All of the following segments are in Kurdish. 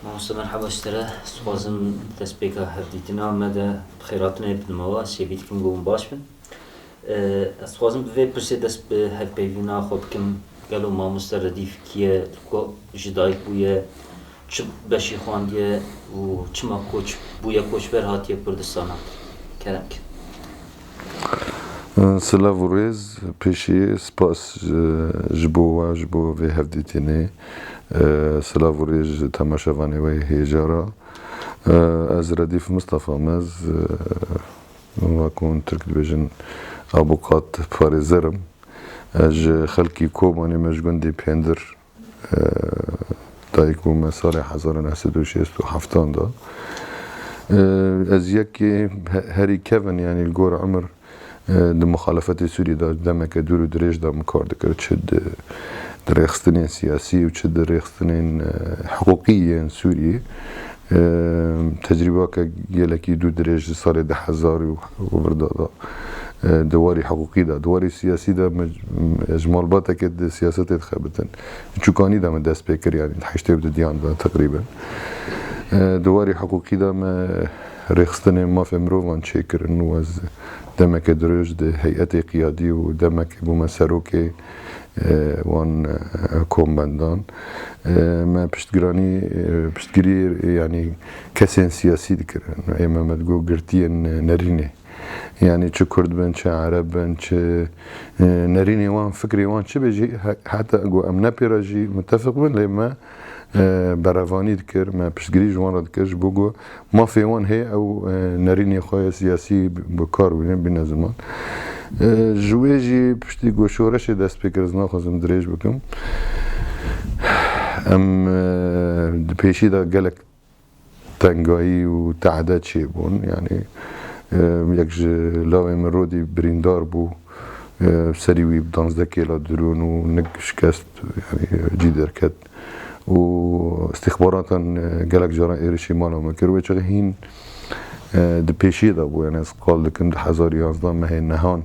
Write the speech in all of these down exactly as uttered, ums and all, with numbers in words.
Mamoste, merheba ji te re. Ez dixwazim destpêka hevdîtina me de bi xêratinê bidim we, ez hêvî dikim ku hûn baş bin. Ee, ez dixwazim bi vê pirsê dest bi hevpeyvîna xwe bikim. Gelo mamoste Redîf kî ye, ku ji dayik bûye, çi beşî xwendiye û çima koç bûye, koçber hatiye Kurdistana? Kerem ke. Silav û rêz, pêşî spas, e, ji bo we, ji bo vê hevdîtinê. E, silav û rêz ji temaşevanê we hêja re. E, ez Redîf Mistefa me, ez, e, wek hûn Tirk dibêjin, abukat, parêzer im. Ez ji xelkî Kobanê me, ji gundê Pêndir, e, dayik bûme salê hezar û neh sed û şêst û heft de. E, ez yekê he-, herî kevin, yanî li gor emir, e, di muxalefetê Sûriyê de demeke dûr û dirêj de min kar dikir. Çi di, di rêxistinên siyasî û çi di rêxistinên, e, hiqûqî yên Sûriyê. E, tecrîbake gelekî dû dirêj ji salê du hezar û vir de da. E, di warî hiqûqî de, di warî siyasî de min, ji malbateke di siyasetê dixebitin. Çûkanî de min dest pê kir, yanî di heştê û du diyan de teqrîben. E, di warî hiqûqî de me rêxistinên mafê mirovan çêkirin û ez demeke dirêj di heyetê qiyadî û demekê bûme serokê, e, wan, e, kombendan. E, me piştgiranî, e, piştgirî, yanî kesên siyasî dikirin. Ê me, me digot girtiyên nerînê. Yanî çi Kurd bin, çi Ereb bin, çi, e, nerînê wan, fikrê wan çi be jî, he-, heta ku em ne pê re jî mutefiq bin, lê me, e, berevanî dikir, me piştgirî ji wan re dikir, ji bo ku mafê wan heye ew, e, nerînê xwe ya siyasî bi kar bînin, bîne ziman. E, ji wê jî piştî ku şoreşê dest pê kir, ez naxwazim dirêj bikim. Em, e, di pêşî de gelek tengayî û tehde çêbûn. Yanî, e, yek ji lawê min Rodî birîndar bû. E, serî wî bi duwazdeh kêla dirûn û nik şikest, yanî, cî derket. Û îstîxbaratan, e, gelek caran êrişî mala me kir. Wê çaxê hîn, e, di pêşiyê de bû. Yanî ez qal dikim du hezar û yazdeh mehê nehan,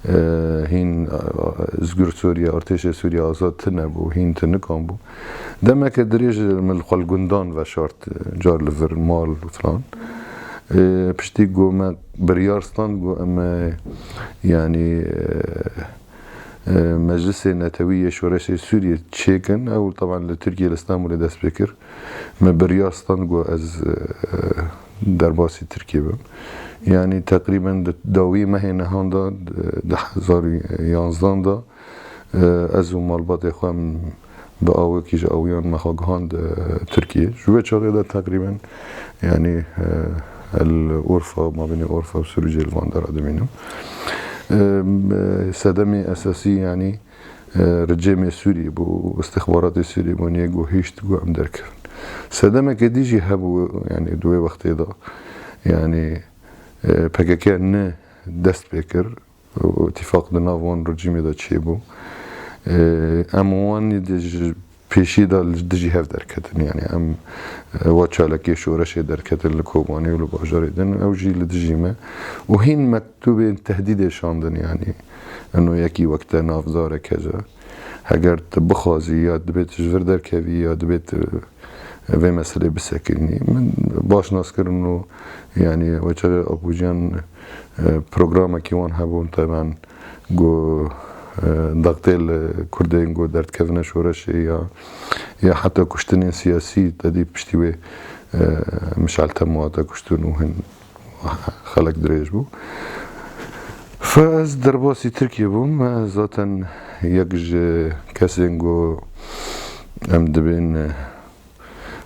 e, hîn, e, Zgûr Sûriye, Artêşê Sûriye Azad tune bû, hîn tunikan bû. Demeke dirêj min li xwe li gundan veşart, e, car li vir mal û filan. E, piştî ku me biryar stand, ku em, e, yanî, e, e, Meclisê Netewî yê Şoreşê Sûriyê çêkin, ew teban li Tirkiyê, li Stenbolê dest pê kir. Me biryar stand ku ez, e, derbasî Tirkiyê bim. Yanî teqrîben di dawî mehê nehan de, di du hezar û yanzdeh de, e, ez û malbatê xwe em bi awekî ji awiyan me xwe gihand, e, Tirkiyê. Ji wê çaxê de teqrîben, yanî, e, el Urfa, mabênê Urfa û Sirûcê li van dera dimînim. E, sedemê esasî, yanî, e, rejîmê Sûriyê bû, îstixbaratê Sûriyê bû, niyê ku hişt ku em derkevin. Sedemeke dî jî hebû, yanî di wê wextê de, yanî, e, P K K ne dest pê kir û îtîfaq di nav wan rejîmê de çêbû. E, em wan di ji pêşî de li dijî hev derketin. Yanî em, e, wa çalakiyê şoreşê derketin li Kobanê û li bajarê din, ew jî li dijî me. Û hîn mektûbên tehdîdê şandin, yanî eno yekî wek te navdarek heze. Heger tu bixwazî ya dibê tu ji vir derkevî ya dibê tu vê meselê bisekinî. Min baş nas kirin û, yanî, weçerê Apojiyan, e, programekî wan hebûn, teban ku, e, dextê li Kurdên ku derdikevine şoreşê ya, ya heta kuştinên siyasî, te dî piştî wê, e, Mişal Temo hate kuştin û hin xelek dirêj bû. Fe ez derbasî Tirkiyê bûm. Me zaten yek ji kesên ku em dibên, e,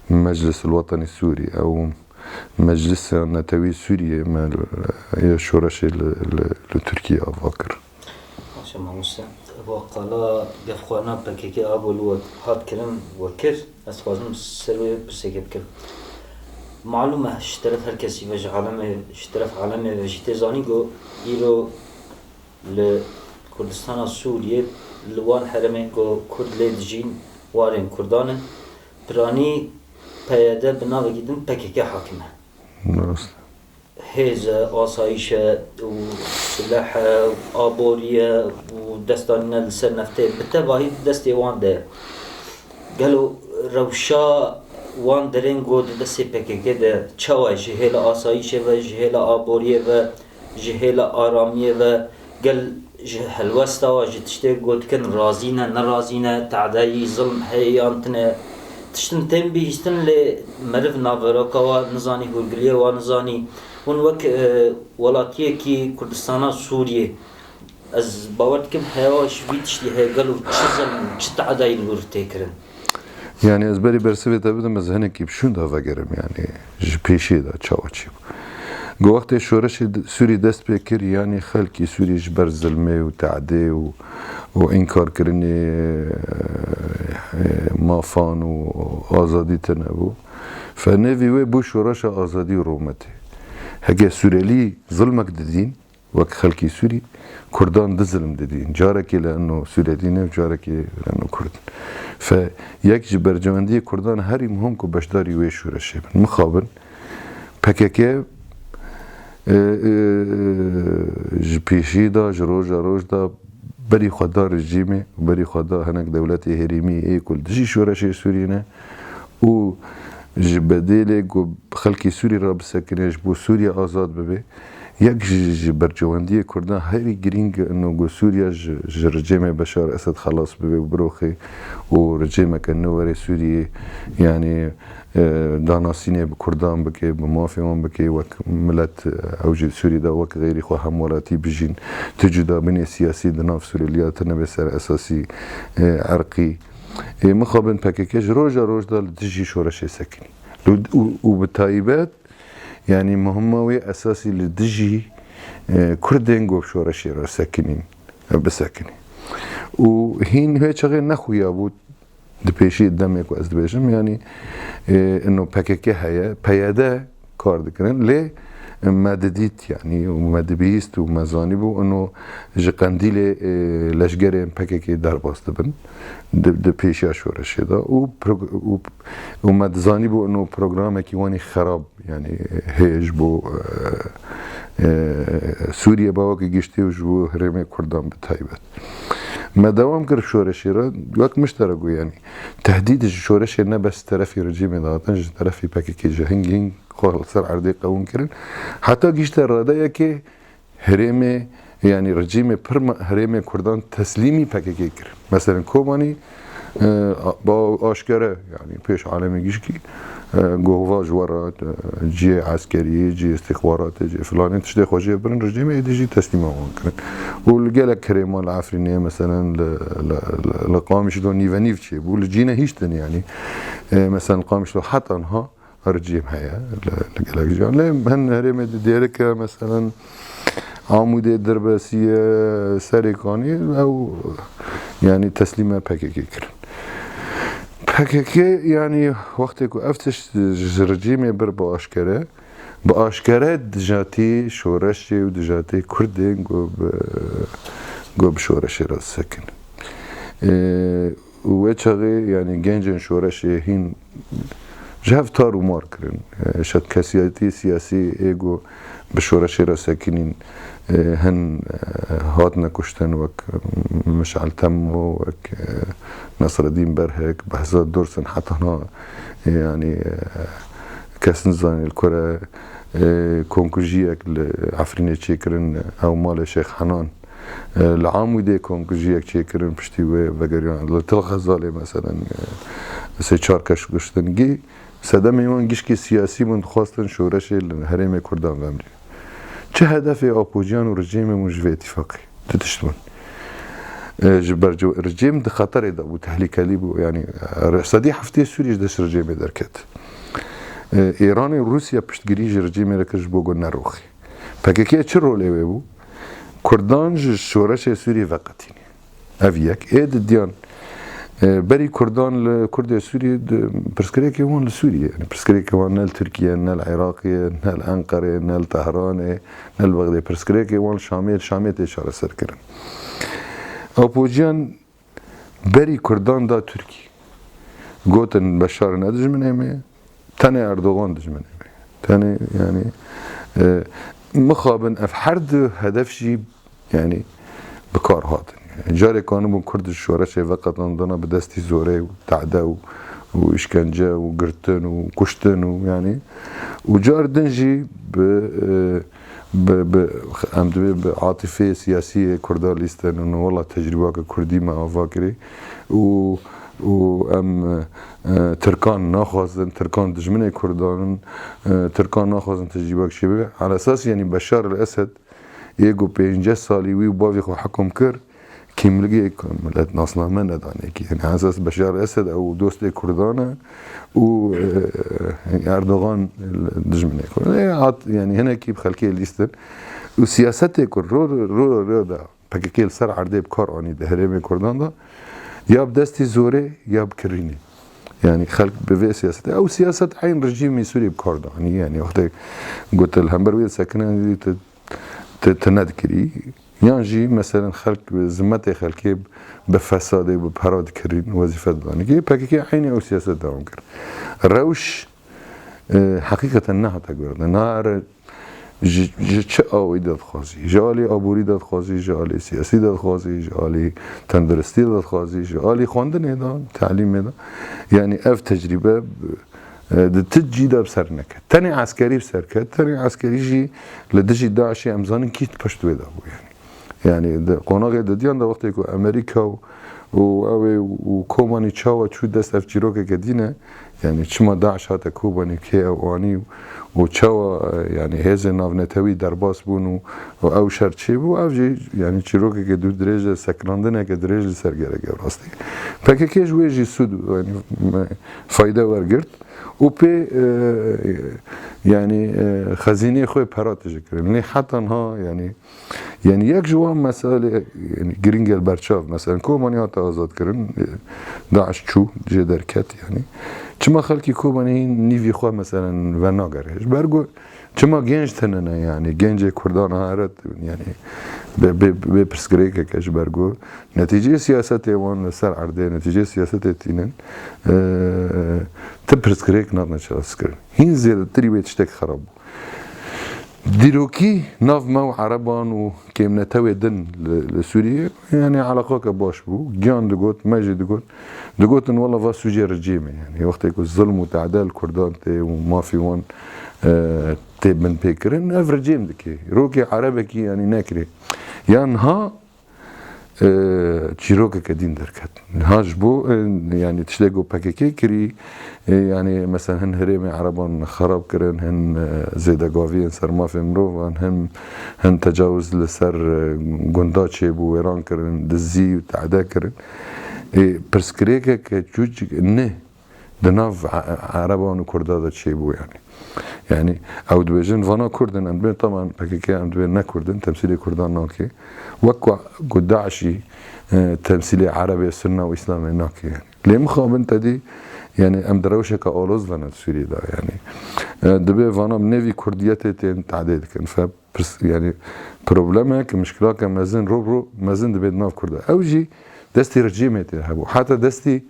Meclis el Wetenî Sûrî, ew Meclisa Netewî Sûriyê me, e, yê şoreşê li, li, li Tirkiyê ava kir. Baş e mamoste. Ev qala gefxwarina P K K a bo li we hat kirin, we kir. Ez dixwazim ser wê pirseke bikim. Malûm e, ji teref her kesî ve, ji alemê, ji teref alemê ve jî tê zanîn ku îro li Kurdistana Sûriyê, li wan herêmên ku Kurd lê dijîn, warên Kurdan in, piranî P Y D bi navekî din P K K hakim e. Rast. Hêz e, asayîş e û sileh e, aborî ye û destdanîne li ser neftê bi tevahî di destê wan de ye. Gelo rewşa wan derên ku di destê P K K de çawa ji hêla asayîşê ve, ji hêla aboriyê ve, ji hêla aramiyê ve, gel ji helwesta we, ji tiştê ku dikin razî ne, nerazî ne, tadeyî, zilm heye yan tine. Tiştin tên bihîstin lê meriv naveroka we nizanî, hûrgiliyê we nizanî. Hûn wek, e, welatiyekî Kurdistana Sûriyê, ez bawer dikim heya ji vî tiştî heye, gelo çi zilm, çi tadeyî li wir tê kirin? Yani ez berî bersivê te bidim, ez hinekî bi şûnda vegerim, yani ji pêşiyê de çawa çî bû. Ku wextê şoreşê d-, Sûrî dest pê kir, yani xelkî Sûrî ji ber zilmê û tadê û, û înkarkirinê, e, mafan û azadî tune bû. Fe nêvî wê bû şoreşa azadî û rûmetê. Heke Sûrelî zilmek didîn, wek xelkî Sûrî, Kurdan du zilm didîn. Carekê li eno Sûrelî ne, carekê li eno Kurd in. Fe yek ji bercewendiyê Kurdan herî muhim ku beşdarî wê şoreşê bin. Mixabin P K K, e, e, ji pêşî de, ji roja roj de berî xwe da rejîmê û berî xwe da hinek dewletê herêmî ê ku li dijî şoreşê Sûrî ne û ji bedêlê ku xelkî Sûrî re bisekine, ji bo Sûriye azad bibe, yek ji, ji bercewendiyê Kurdan herî girîng ino ku Sûriye ji, ji rejêmê Beşar Esed xelas bibe û biroxê û rejêmeke nû were Sûriyê, yani, e, danasînê bi Kurdan bike, bi mafê wan bike, wek milet, e, ew jî Sûrî de wek xeyrî xwe hemwelatî bijîn. Tu cudabûnê siyasî di nav Sûreliya tu nebe ser esasî, e, erqî. Ê mixabin P K K ji roja roj de li dijî şoreşê sekinî. Û, û, û bi taybet, yani muhima wê esasî li dijî, e, Kurdên ku bi şoreşê re sekinîn, e, bisekinî. Û hîn wê çaxê nexuya bû, di pêşî demê ku ez dibêjim, yani, e, ino P K K heye, P Y D kar dikirin, lê me didît, yani, û me dibihîst û me zanîbû, ino ji Qendîlê, e, leşgerên P K K derbas dibin, di, di pêşiya şoreşê de û pro-, û, û me dizanîbû, ino programekî wanî xerab, yani, heye ji bo, e, e, Sûriye bawekî giştî û ji bo herêmê Kurdan bi taybet. Me dewam kir şoreşê re, wek mişterek bû, yani, tehdîd ji şoreşê ne bes terefî rejîmê dihatin, ji terefî P K K jî hingî hing xwe li ser erdê qewûn kirin. Heta gihîşte radeyekê herêmê, yani rejîmê pir me-, herêmê Kurdan teslîmî P K K kir. Mesela Kobanî, e, a-, ba aşkere, yani pêş alemê gişkî, e, govva ji we re, e, cihê eskeriyê, cihê istixbaratê, cihê filanê, tiştê xwe jê birin, rejîmê êdî jî teslîma wan kirin. Û li gelek herêma li Efrînê, mesela li, li, li, li Qamişlo nîve nîv çêbû, li cî nehiştin yani. E, mesela li Qamişlo heta niha rejîm heye li, li gelek ciyan. Lê hin herêmê di Dêrike, mesela Amûdê, Dirbesiyê, Serêkanî, ew yani teslîme P K K kirin. P K K yani wextê ku ev tişt ji rejîmê bir bi aşkere, bi aşkere dijatî şoreşê û dijatî Kurdên ku bi, ku bi şoreşê re sekin. Ê, û wê çaxê, yani, gencên şoreşê hîn ji hev tar û mar kirin. E, şetkesiyetî siyasî ê ku bi şoreşê re sekinîn, e, hin, e, hatine kuştin, wek Mişal Temmo, wek, e, Nesredîn Berhek, Behzad Dursun, heta niha, e, yani, e, kes nizane li ku re, e, komkujiyek li Efrînê çêkirin, ew malê Şêx Henan. E, li Amûdê komkujiyek çêkirin, piştî wê vegeriyan. Li Til Xezalê, meselen, e, sê çar kes kuştin. Gî sedemê wan gişkî siyasî bûn, dixwastin şoreşê li herêmê Kurdan vemrî. Çi hedefê Apojiyan û rejîmê bûn ji vê îtîfaqê? Du tişt bûn. E, ji ber rejîm di xeterê de bû, tehlîkelî bû. Yani, e, sedî heftê Sûrî ji dest rejîmê derket. E, Îranê û Rûsya piştgirî ji rejîmê re kir ji bo ku neroxê. P K K çi rolê wê bû? Kurdan ji şoreşê Sûrî veqetînî. Ev yek. Ê didiyan, e, berî Kurdan li Kurdê Sûrî di, pirsgirêkê wan li Sûrî ye. Yani pirsgirêkê wan ne li Tirkiye, ne li Iraqê, ne li Enqerê, ne li Tehranê, ne li Bexdê. Pirsgirêkê wan li Şamê, li Şamê tê çareserkirin. Apojiyan berî Kurdan da Tirkî. Gotin Beşar ne dijminê me ye, tenê Erdogan dijminê me ye. Tenê, yani, e, mixabin ev her du hedef jî, yani, bi kar hatin. Yani, carê kanibûn Kurd ji şoreşê veqetandana bi destî zorê û tade û, û îşkence û girtin û kuştin û, yanî, û car din jî bi, e, bi, bi, em dibê bi atîfê siyasî yê Kurda lîstin û wela tecrîbaka Kurdî me ava kirê û, û em, e, Tirkan naxwazin, Tirkan dijminê Kurdan in, e, Tirkan naxwazin tecrîbak çêbibe. Ala esas, yanî, Beşar el Esed yê ku pêncî salî wî û bavê xwe hekum kir, kîmligê ku milet nasname nedanê kî. Yanî, esas Beşar Esed ew dostê Kurdan e û, e, Erdogan dijminê Kurdan. E, hat, yanî, hinekî bi xelkê lîstin û siyasetê ku ro, ro, ro da P K K li ser erdê bi kar anî di herêmê Kurdan de, ya bi destî zorê ya bi kirînê. Yanî, xelk bi vê siyasetê, ew siyaset eyn rejîmê Sûriyê bi kar danî. Yanî, wextê gotin li hember wê sekinandî tu, tu, tu nedikirî. Yan jî, meselen, xelk bi zimetê xelkê bi fesadê, bi pera dikirîn, wezîfe didanî. P K K eynî ew siyaset dewam kir. Rewş, e, heqîqeten nehate guhertin. Nare ji, ji çi awî de dixwazî? Ji alî aborî de dixwazî, ji alî siyasî de dixwazî, ji alî tenduristî de dixwazî, ji alî xwendinê de, telîmê de. Yanî, ev tecrîbe, e, di ti cî de bi ser neket. Tenê eskerî bi ser ket, tenê eskerî jî li dijî DAIŞê em zanin kî pişt wê de bû, yanî. Yanî, di qonaxê didiyan de, wextê ku Amerîka û, û ew ê û Kobanî çawa çû dest ev çîrokeke dîne, yanî, çima DAIŞ hate Kobanî, kê ew anî û çawa, e, yanî, hêzên navnetewî derbas bûn û, û ew şer çêbû, ev jî, yanî, çîrokeke dû dirêj e, sekinandineke dirêj li ser gerek e rastî. P K K ji wê jî sûd, yanî, me, fayde wergirt û pê, e, yanî, e, xezîneyê xwe pera tije kirin. Lê heta niha, yanî, yanî, yek ji wan meselê, yanî, girîng e li ber çav. Meselen, Kobanî hate azadkirin, e, DAIŞ çû, jê derket, yanî. Çima xelkî Kobanî nîvî xwe, meselen, venagere? Ji ber ku çima genc tune ne, yanî, gencê Kurdan here, yanî, bê, bê, bê pirsgirêkeke ji ber ku netîceyê siyasetê wan li ser erdê, netîceyê siyasetê tînin, e, ti pirsgirêk nadine çareserkirin. Hîn zêdetirî wê tiştek xerab bû. Dîrokî nav me û Ereban û kêmnetewê din li, li Sûriyê, yanî, eleqake baş bû. Giyan digot, me jî digot. Digotin, wela va sûcê rejîmê. Yanî, wextê ku zilm û te'de li Kurdan tê û mafî wan, e, tê binpêkirin, ev rejîm dike. Rokê Erebekî, yanî, nekirê. Ya niha, e, çîrokeke dîn derket. Niha ji bo, e, yanî, tiştê ku P K K kirî, e, yanî, meselen, hin herêmê Ereban xerab kirin, hin, e, zêdegaviyên ser mafê mirovan, hin, hin tecawuz li ser, e, gunda çêbû, wêran kirin, dizî û te'de kirin. E, pirsgirêkeke çûçik ne di nav E-, Ereban û Kurda de çêbû, yanî. Yanî, ew dibêjin, vana Kurd in, em dibên, teban, P K K, em dibên ne Kurd in, temsîlê Kurdan nake. Wek ku, ku DAIŞ jî, e, temsîlê Erebê, Sunna û Îslamê nake, yanî. Lê mixabin te dî, yanî, em di rewşeke aloz de ne di Sûriyê de, yanî. E, dibê vana bi nêvî Kurdiyetê tên te'dê dikin. Fe pirs-, yanî, problemeke, mişkilake mezin, ro, ro, mezin dibê di nav Kurda. Ew jî destî rejîmê tê hebû. Heta destî,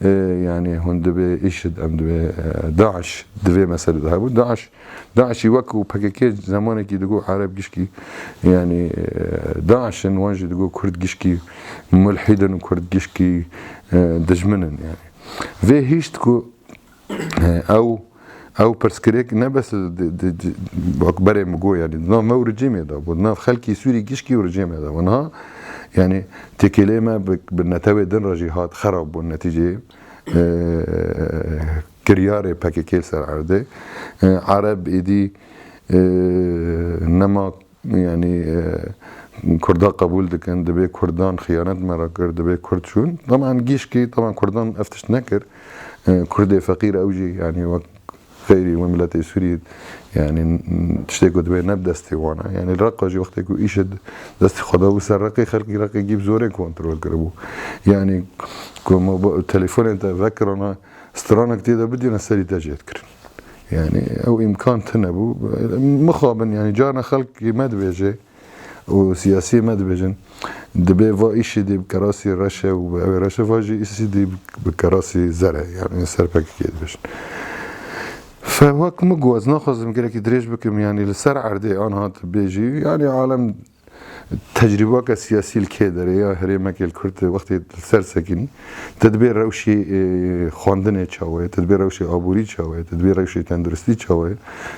e, yanî, hûn dibê IŞİD, em dibê, e, DAIŞ, di vê meselê de hebû. DAIŞ, DAIŞî wek ku P K K zemanekî digot Ereb gişkî, yanî, e, DAIŞ in, wan jî digot Kurd gişkî mulhîd in û Kurd gişkî, e, dijmin in, yanî. Vê hişt ku, e, ew, ew pirsgirêk ne bes di, di, di, wek berê min got, yanî, di nav me û rejîmê de bû, di nav xelkî Sûrî gişkî û rejîmê de bû. Niha, yanî, têkilê me bi, bi netewê din re jî hat xerab bûn netîceyê, e, kiryarê P K K li ser erdê. E, Ereb êdî, e, nema, yanî, e, Kurda qebûl dikin, dibê Kurdan xiyanet me re kir, dibê Kurd çûn. Teban gişkî, teban Kurdan ev tişt nekir. E, Kurdê feqîr ew jî, yanî, wek xeyrî wê miletê Sûriyê, yanî, tiştê ku dibê ne bi destê wan e. Yanî, Reqa jî wextê ku IŞİD destê xwe dabû ser Reqê, xelkî Reqê gî bi zorê kontrol kiribû. Yanî, ku moba-, telefonên te vekirana, stranek tê de bidîne serî te jê dikirin. Yanî, ew îmkan tune bû. Mixabin, yanî, carna xelkê me dibêje û siyasiyê me dibêjin, dibê va IŞİDê bi kerasî reş e û ew ê reş e, va jî IŞİDê bi kerasî zer e, yanî ser P K K dibêjin. Fe wek min got, ez naxwazim gelekî dirêj bikim, yanî li ser erdê anha tu bêjî, yanî alem Tecrîbaka siyasî li kê derê ya herêmekê li Kurd wextê li ser sekinî, te dibê rewşê, e, xwendinê çawa ye, te dibê rewşê aborî çawa ye, te dibê rewşê tenduristî çawa ye,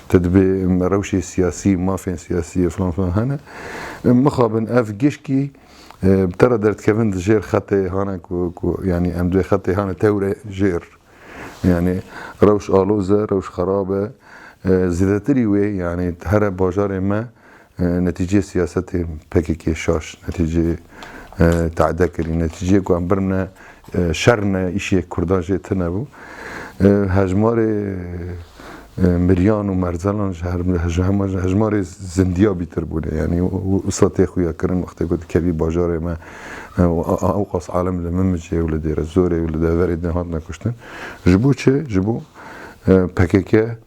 te dibê, em, rewşê siyasî, mafên siyasî, filan filan hene. Em, mixabin ev gişkî, e, bi te re derdikevin di jêr xetê hane ku, ku, yanî em dibê xetê hane tewre jêr. Yanî rewş aloz e, rewş xerab e. E, zêdetirî wê, yanî here bajarê me, e, netîceyê siyasetê P K K şaş, netîceyê, e, tade kirî, netîceyê ku em birine, e, şer ne, îşê Kurdan jê tune bû. E, hejmarê, e, miriyan û merzelan ji her-, ji hema-, ji hejmarê zindiya bîtir bûne. Yanî û, û, wisa tê xuya kirin wextê ku dikevî bajarê me, e, û a-, a-, ewqas alem li Mimicê û li Dêrezorê û li deverê din hatine kuştin. Ji bo çi? Ji bo, e, P K K, e,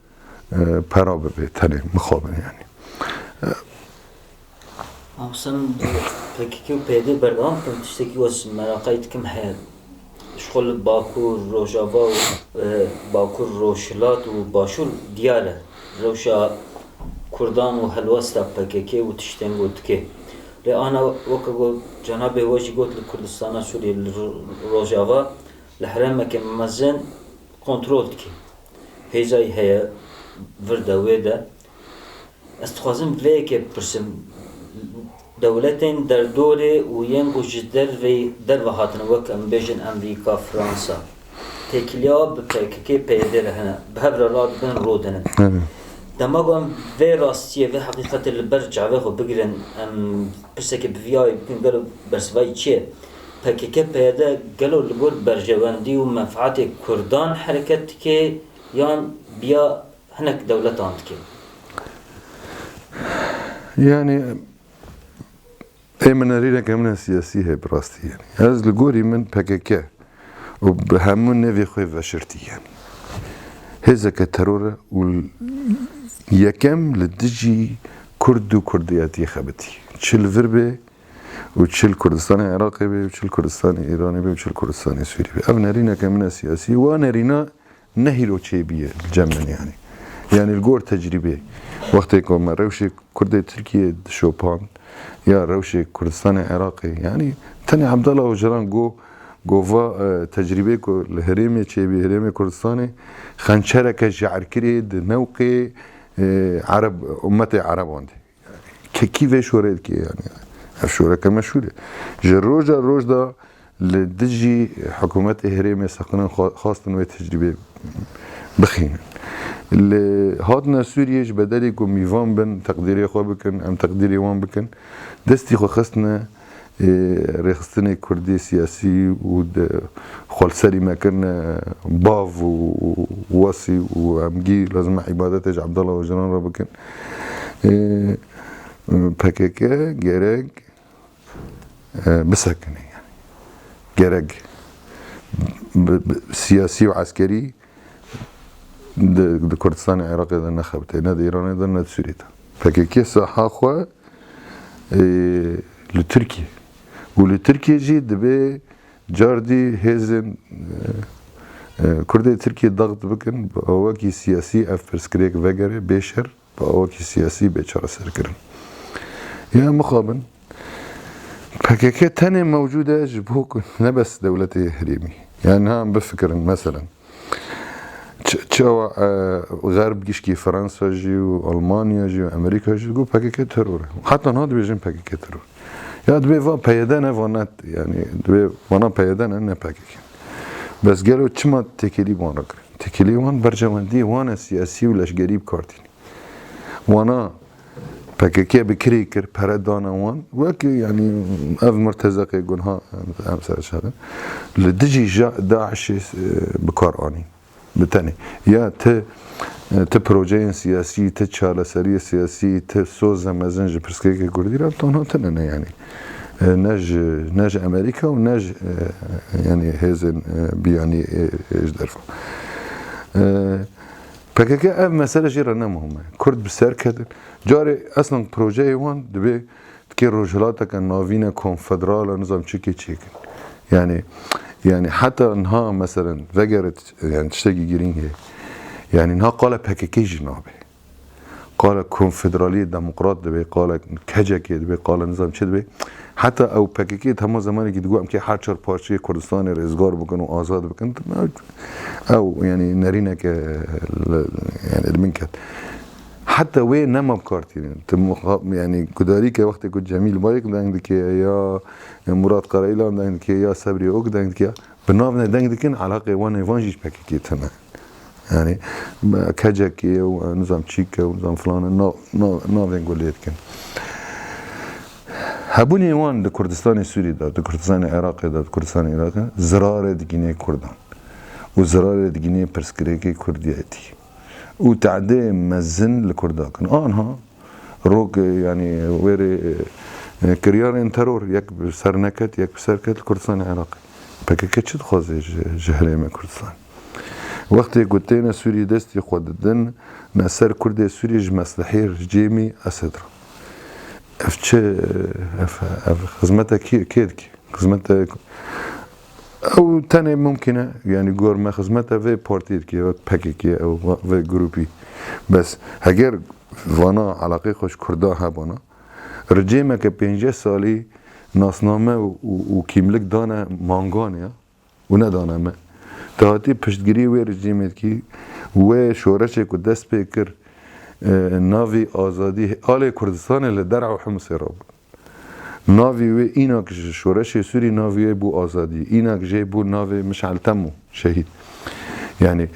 pera bibe tenê, mixabin yanî. Hewsem P K K û P Y D berdewam bikin, tiştekî wes meraqayî dikim heye. Ji xwe li Bakur, Rojava û, e, Bakur, Rojhilat û Başûr diyar e. Rewşa Kurdan û helwesta P K K û tiştên ku dike. Lê ana weke ku cenabê we jî got li Kurdistana Sûriyê, li Ro-, Rojava, li herêmeke mezin kontrol dike. Hêzayî heye, vir de, wê de. Ez dixwazim vê yekê bipirsim, dewletên derdorê û yên ku ji derveyî, derve hatine, wek em bêjin Amerîka, Fransa, têkiliya bi P K K, P Y D re hene, bi hev re radibin, rodinin. Evet. Dema ku em vê rastiyê, vê heqîqetê li ber çavê xwe bigirin, em pirseke bi vî awê bikin, gelo bersivayî çi ye? P K K, P Y D gelo li gor berjewendî û menfaetê Kurdan hereket dike yan biya hinek dewletan dike? Yanî ê min nerîneke min a siyasî heye bi rastî yanî. Ez li gorî min P K K û bi hemû nevê xwe veşirtî yanî. Hêzeke teror e û yekem li dijî Kurd û Kurdiyetiyê xebitî. Çi li vir bê û çi li Kurdistanê Iraqê bê û çi li Kurdistanê Îranê bê û çi li Kurdistanê Sûrî bê. Ev nerîneke min a siyasî, wa nerîna ne hîro çêbîye li cem min yanî. Yanî li gor tecrîbê, wextê ku me rewşê Kurdê Tirkiyê dişopand ya rewşê Kurdistanê Iraqê, yanî tenê Abdullah Ocalan got, got va, e, tecrîbê ku li herêmê çêbî, herêmê Kurdistanê, xençereke jehrkirê di newqê, e, Ereb, ummetê Ereban de. Ke-, kî vê şorê dike yanî? Ev şoreke meşhûr e. Ji roja roj de li dijî hikûmetê herêmê seqinin xwe-, xwestin wê tecrîbê bixînin. Li hatine Sûriyê ji bedelê ku mîvan bin, teqdîrê xwe bikin, em teqdîrê wan bikin, destî xwe xistine, ê, rêxistinê Kurdî siyasî û de xwe li serî me kirine bav û wesî û em gî lazim e îbadetê ji Abdullah Ocalan re bikin. Ê, P K K gerek, e, bisekine yanî. Gerek bi, bi, siyasî û eskerî di, di Kurdistanê Iraqê de nexebitê, ne di Îranê de, ne di Sûriyê de. P K K saha xwe, e, li Tirkiyê û li Tirkiyê jî dibê cardî hêzên, e, e, Kurdê Tirkiyê daxt bikin, bi awakî siyasî ev pirsgirêk vegere bê şer. Bi awakî siyasî bê çareserkirin. Ya mixabin, P K K tenê mewcûd e ji bo ku ne bes dewletê herêmî. Yani niha em bifikirin, meselen, ç-, çawa, e, Xerb gişkî Fransa jî û Almanya jî û Amerîka jî got P K K teror e. Heta niha dibêjin P K K teror. Ya dibê va P Y D ne, va ne, yani dibê vana P Y D ne, ne P K K. Bes gelo çima têkilî wan re kirin? Têkilî wan berjewendiyê wan e siyasî û leşgerî bi kar tînî. Wana P K K bi kirê kir, pere dane wan. Wek, yanî, ev murtezeqê gunha em, em ser şerin. Li dijî ja-, DAIŞê, e, bi kar anîn. Bi tenê. Ya ti, e, ti projeyên siyasî, ti çareseriyê siyasî, ti soze mezin ji pirsgirêkê Kurdî re, tanha tune ne, yanî. E, ne ji, ne ji Amerîka û ne ji, e, yanî hêzên, e, biyanî, e, e, ji derve. E, P K K ev mesele jê re ne muhim e. Kurd bi ser ketin. Carê eslan projeyê wan dibê dikê rojhilateke navîne konfederal e, nizam çikê çêkin. Yani, yani heta niha meselen vegere t-, yani tiştekî girîng heye. Yani niha qala P K K jî nabe. qala konfederaliyê demokrat dibe, qala kecekê dibe, qala nizam çi dibe. Heta ew P K K hema zemanekî digot em kê her çar parçeyê Kurdistanê rêzgar bikin û azad bikin. Ew, yanî nerîneke li, yanî li min ket. Heta wê nema bi kar tînin. Tu muxa-, yanî gudarî ke wextê ku Cemîl Bayik deng dike ya Murat Karayilan deng dike ya Sebrî Ok deng dike, bi nav ne deng dikin, elaqê wan ê van jî ji P K K tune. Yanî, kecekê û nizam çîke û nizam filane nav, nav, navên ku lê dikin. Hebûnê wan di Kurdistanê Sûrî de, di Kurdistanê Iraqê de, di Kurdistanê Iraqê zirarê digînê Kurdan. Û zirarê digînê pirsgirêkê Kurdiyetî. Û tedê mezin li Kurda kin. Anha rok, yanî wêrê, e, kiryarên teror yek bi ser neket, yek bi ser ket li Kurdistanê Iraqê. P K K çi dixwaze ji, ji herêmê Kurdistan? Wextê ku têne Sûrî destî xwe didin, ne ser Kurdê Sûrî ji meslehê rejîmî Esed re. Ev çi, ev, ev xizmete kê, kê dike? Xizmete, ew tenê mumkin e, yanî gor me xizmete vê partî dike, wek P K K, ew va-, vê grûpî. Bes heger vana elaqê xwe ji Kurda hebana, rejîmeke pêncî salî nasname û, û, û kîmlik dane mangan ya, û nedane me. Te hatî piştgirî wê rejîmê dikî, wê şoreşê ku dest pê kir, e, navî azadî alê Kurdistanê li derhew Himisê rabû. Navî wê înak ji şoreşê Sûrî navî wê bû azadî. Înak jê bû navê Mişal Temo şehîd. Yanî,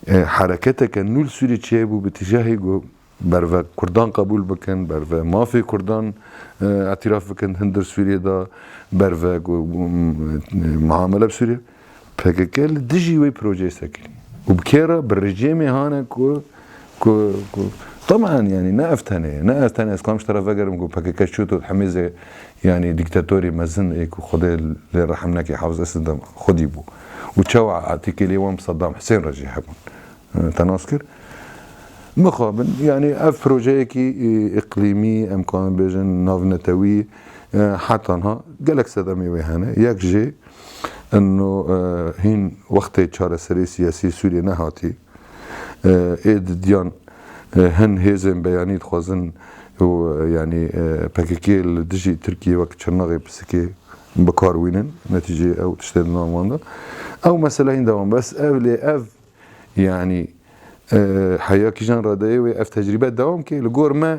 e, hereketeke nû li Sûrî çêbû bi tîjahî ku berve Kurdan qebûl bikin, berve mafê Kurdan, e, îtiraf bikin hundir Sûriyê de, berve ku, m-, muamele bi Sûriyê. P K K li dijî wê projeyê sekirî. Û bi kê re? Bi rejîmê hane ku, ku, ku, taban, yanî ne ev tenê ye, ne ev tenê, ez kam ji te re vegerim ku P K K çû tu hemî zê, yanî dîktatorî mezin ê ku Xwedê lê rehim neke, Hafiz Esed de xwedî bû. Û çawa etîkê lê wan bi Saddam Husên re jî hebûn. Te nas kir. Mixabin, yanî ev projeyekî, e, îqlîmî, em karin bêjin navnetewî, e, heta niha gelek sedemê wê hene. Yek jê ino, e, hîn wextê çareserê siyasî Sûriyê nehatî. E, ê didiyan, e, hin hêzên beyanî dixwazin û, e, yanî, e, P K K li dijî Tirkiyê wek çirnaxê pisikê bi kar wînin. Netîceyê ew tiştê di nav wan de. Ew mesele hîn dewam. Bes ev lê ev Yanî, e, heya kîjan radeyê wê ev tecrîbe dewam ke, li gor me,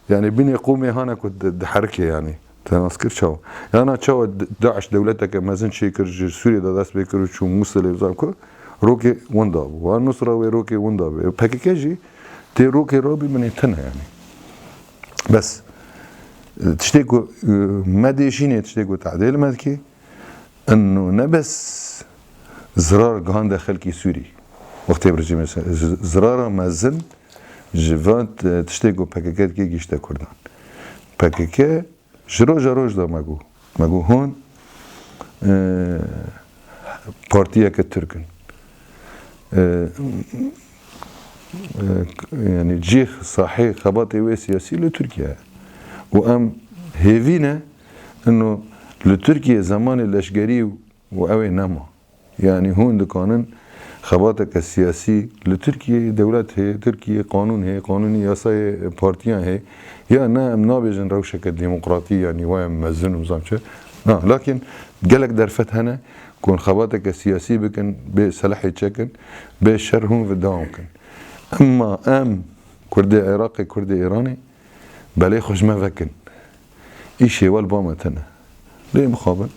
yanî, binê qûmê hane ku di, diherike, yanî. Te nas kir çawa? Yana çawa D-, DAIŞ dewleteke mezin çêkir, ji Sûriyê de dest pê kir û çû Mûsilê, bizan ku rokê winda bû. Wa Nusra wê rokê winda bû. P K K jî tê rokê rabî binê tune, yanî. Bes, e, tiştê ku, e, me dêşînê, tiştê ku tedê li me dikê, Ino ne bes zirar gihande xelkî Sûrî. Wextê bi rejîmê se-, z-, zirara mezin ji van t-, tiştê ku P K K dike gihîşte Kurdan. P K K ji roja roj de me got. Me got hûn, e, partiyeke Tirk in. E, e, yanî cih sahê xebatê wê siyasî li Tirkiye ye. Û em hêvî ne Ino li Tirkiye zemanê leşgerî û ew ê nema. Yanî hûn dikanin xebateke siyasî li Tirkiye, dewlet heye, Tirkiye qanûn heye, qanûnî yasayê partiyan heye. Ya ne, em nabêjin rewşeke demokratî, yanî waya mezin û zam çi. Na, lakin gelek derfet hene ku hûn xebateke siyasî bikin, bê selehê çekin, bê şer hûn ve dewam kin. Emma em, Kurdê Iraqê, Kurdê Îranê, belê xwe ji me vekin. Îşê we li ba me tune. Lê mixabin.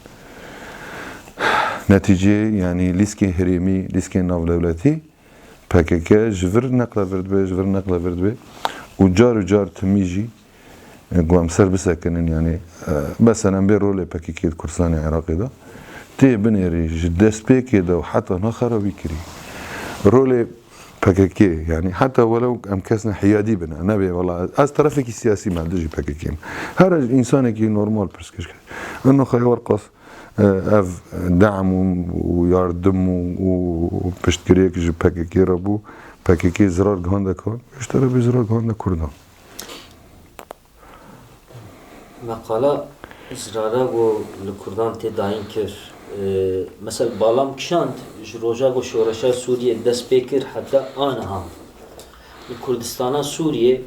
Netîceyê, yanî lîskê herêmî, lîskê navdewletî, P K K ji vir neqle vir dibe, ji vir neqle vir dibe. Û car û car timî jî, e, ku em ser bisekinin, yanî, e, mesela em bê rolê P K K di Kurdistanê Iraqê de tê binêrî, ji destpêkê de û heta niha xerabî kirî. Rolê P K K, yanî heta welew em kes ne hiyadî bine, nebê wela ez terefekî siyasî me, dijî P K K me. Her însanekî normal pirsgirêk. Ino xeya werqas, e, ev dam û, û yardim û, û piştgirêk ji P K K re bû. P K K zirar gihande kan, ji terefê zirar gihande Kurdan. Meqala zirara ku li Kurdan tê dayîn kir, e, mesela Balam kişand, ji roja ku şoreşa Sûriyê dest pê kir heta aniha li Kurdistana Sûriyê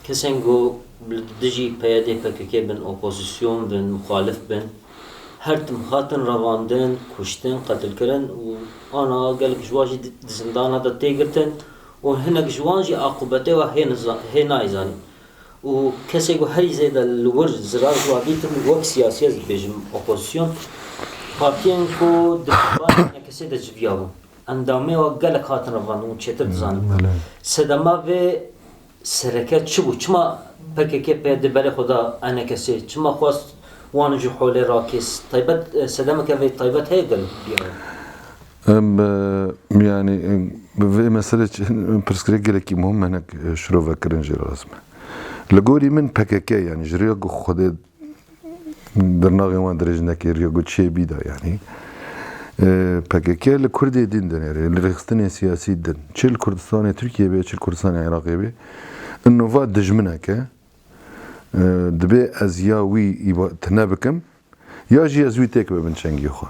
Kesên ku li dijî P Y D P K K bin, opozîsyon bin, muxalif bin, her tim hatin revandin, kuştin, qetilkirin û ana gelek ji wan jî di, di zindana de tê girtin û hinek ji wan jî aqûbetê we hê niza-, hê nayê zanîn. Û kesê ku herî zêde li wir zirar ji wan dîtin, wek siyasî ez dibêjim, opozîsyon, partiyên ku di P K K'ê de civiyabûn. Endamê we gelek hatin revandin û çêtir dizanin. Belê. Sedema vê sereke çi bû? Çima P K K pê di berê xwe da E N K S'ê? Çima xwest wan ji holê rakês? Taybet, e, sedemeke vê taybet heye gel biyane? Em, e, yani, e, bi vê meselê çi, pirsgirêk gelekî muhim, hinek, e, şirove kirin jî lazim e. Li gorî min P K K, yani ji riya ku Xwedê dirnaxê wan dirêj nekê, riya ku çê bî de, yani, e, P K K li Kurdê din dinêre, li rêxistinê siyasî din. Çi li Kurdistanê Tirkiyê be, çi li Kurdistanê Iraqê be, nova dijmineke, e, dibe ez ya wî îba-, tine bikim, ya jî ez wî têk bibin çengê xwe.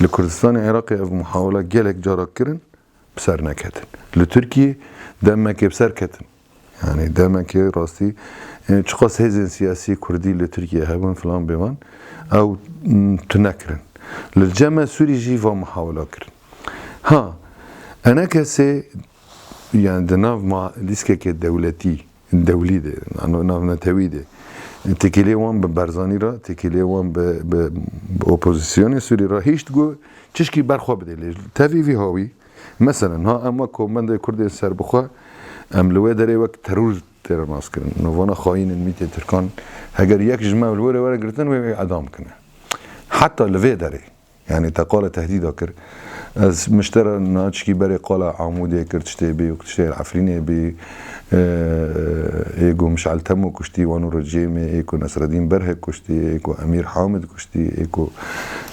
Li Kurdistanê Iraqê ev muhawela gelek cara kirin, bi ser neketin. Li Tirkiyê demekê bi ser ketin. Yani demekê rastî, e, çiqas hêzên siyasî kurdî li Tirkiyê hebin filan bêvan, ew, m, tune kirin. Li cem me Sûrî jî va muhawela kirin. Ha, E N K S'ê, yani di nav ma-, lîstikeke dewletî, dewlî de, nav-, navnetewî de, têkilê wan bi Barzanî re, têkilê wan bi, bi, bi opozîsyonê Sûrî re hişt ku çişkî berxwe bide lê. Tevî vî hawî, meselen, ha em wek komendê Kurdên serbixwe, em li wê derê wek teror têne naskirin. Nûvana xayîn in mîtê Tirkan, heger yek ji me li wê re were girtin, wê, wê edam kine. Heta li vê derê. Yani te qala tehdîda kir. Ez miştera naçikî berê qala Amûdê kir, tiştê bî, tiştê Efrînê bî, e, ê ku Mişal Temo kuştî, wan û rejêmê, ê ku Nesreddîn Berhek kuştî, ê ku Emîr Hamid kuştî, ê ku,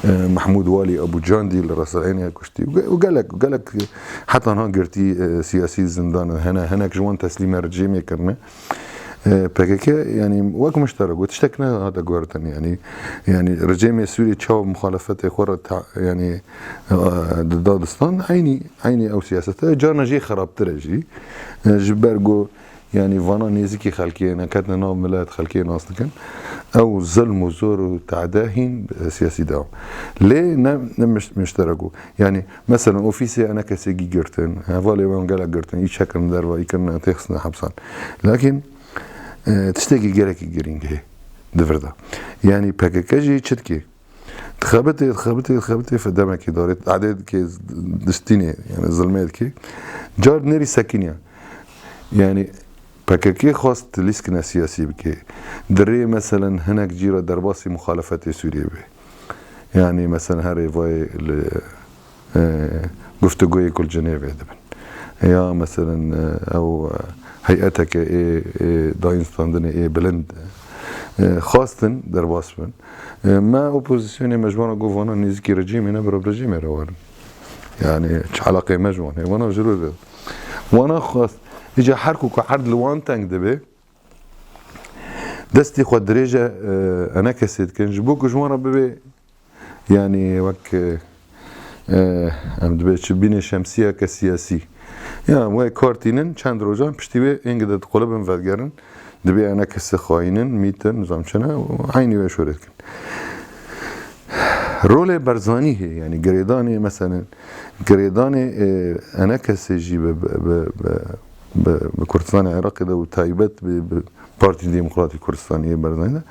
e, Mehmûd Walî Ebû Candî li Rese'ênê kuştî. Û ge-, û gelek, gelek heta niha girtî, e, siyasî zindan in. Hene, hinek ji wan teslîme rejêmê kirine. E, P K K, yani, wek miştera got, tiştek nehate guhertin, yani, yani, rejêmê Sûrî çawa muxalefetê xwe re ta-, yani, e, di dadistan, eynî, eynî ew siyasete, carna jê xerabtir e jî. E, ji ber ku, yani, vana nêzikî xelkê ye, neketine nav milet, xelkê nas dikin. Ew zilm û zor û te'de hîn, e, siyasî devam. Lê ne, ne miş-, miştera ku, yani, meselen, ofîsê E N K S'ê gî girtin, hevalê wan gelek girtin, î çekirin derva, î kirine, têxistine hepsan. Lakin, e, tiştekî gelekî girîng heye di vir de. Yani P K K jî çi dike? Dixebitê, dixebitê, dixebitê, fi demekî darê, edê dike, distînê, yani zilmê dike. Car nêrî sekiniya. Yani P K K xwest lîstikine siyasî bike. Di rê, meselen, hinek cî re derbasî muxalefetê Sûriyê be. Yani, meselen, her rêvayê li, e, guftûgoyê ku li Cenevê dibin. Ya, meselen, e, ew, e, heyeteke ê, ê dayînstandinê ê bilind, e, xwestin derbas bin. E, me opozîsyonê, me ji wan re got, vana nêzikî rejîmê ne, bira bi rejîmê re werin. Yani, çi eleqeyê me ji wan heye? Vana ji rû re. Wana xwest. Îca her ku ku erd li wan teng dibe, destê xwe dirêje, e, E N K S'ê dikin, ji bo ku ji wan re bibe, yani wek, e, e, em dibê çi bînê şemsiyeke siyasî. Ya, wê kar tînin, çend rojan piştî wê êngide diqulibin vedigerin, dibê E N K S'ê xayîn in, mît in, nizam çi ne, eynî wê şorê dikin. Rolê Barzanî heye, yani girêdanê, meselen, girêdanê, e, E N K S'ê jî bi, bi, bi, bi, bi, bi Kurdistanê Iraqê de û taybet bi, bi Partî Demokratî Kurdistanê yê Barzanî de.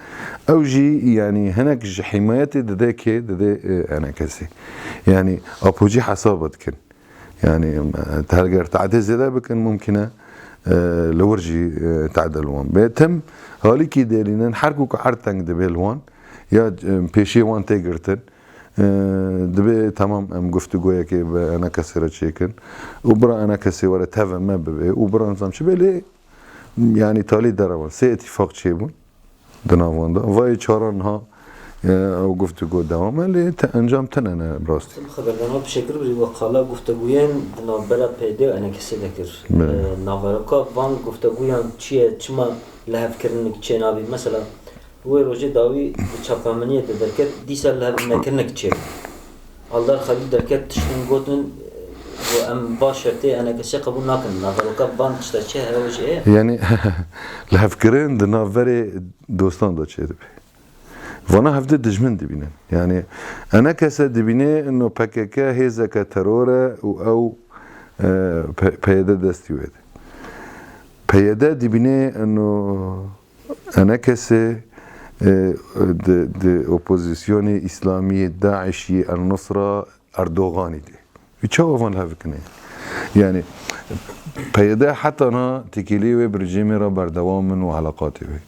Ew jî, yani, hinek ji himayetê dide kê, dide, e, E N K S'ê. Yani, Apo jî hesaba dikin. Yani, em, e, te heger tade zêde bikin, mumkin e, e, li wir jî, e, tade li wan bê. Tim halîkî dêrînin, her ku ku erd teng dibe li wan, ya, e, pêşiyê wan tê girtin, e, dibê temam em guftûgoyekê bi E N K S'ê re çêkin û bira E N K S'ê were tevê me bibe û bira nizam çi bê lê, yani, talî derewan sê îtîfaq çêbûn. Di nav wan de. Vayê çaran ha, e, ew guftûgo dewam e, lê te encam tune ne bi rastî. Bi xeberdana bi şekil birî we qala guftûgoyên di navbera P Y D û E N K S'ê de kir. Belê. E, naveroka van guftûgoyan çi ye, çima lihevkirinik çênabî? Mesela, wê rojê dawî di çapemeniyê de derket, dîsa lihevnekirinik çêbû. Aldar Xelîl derket, tiştin gotin, got, em va şertê E N K S'ê qebûl nakin, navero Qe van tişta çi heye, ew jî heye? Yani lihevkirin di navberê dostan de çêdibe. Vana hevdî dijmin dibînin. Yani enekese dibîne ino P K K hêzeke teror e û ew, e, P-, P Y D destî wê de. P Y D dibîne ino enekese, e, di, di opozisyonê îslamiyê, DAIŞ'î, El Nusra, Erdoganî de. Wî çawa van lihevkine? Yani P Y D heta na têkiliyê wê bi rejîmê re berdewam in û eleqatê wê.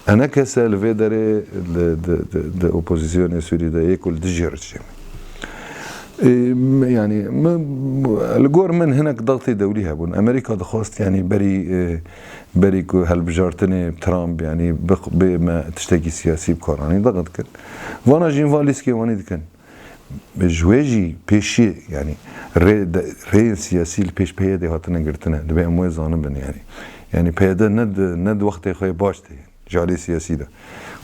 Enekese li vê derê di, di, di, di opozisyonê Sûrî de yê ku li dijî rejîm. E, yani min, li gor min hinek daxtê dewlî hebûn. Amerîka dixwest yani berî, e, berî ku hilbijartinê Trump yani bix-, bê me tiştekî siyasî bi kar anî, daxit dikin. Vana jî va lîskê wanî dikin. Ji wê jî pêşî, yani rê-, de-, rêyên siyasî li pêş P Y D'ê hatine girtine. Divê em wê zanibin yani. Yani P Y D ne di, ne di wextê xwe yê baş de, ji alî siyasî de.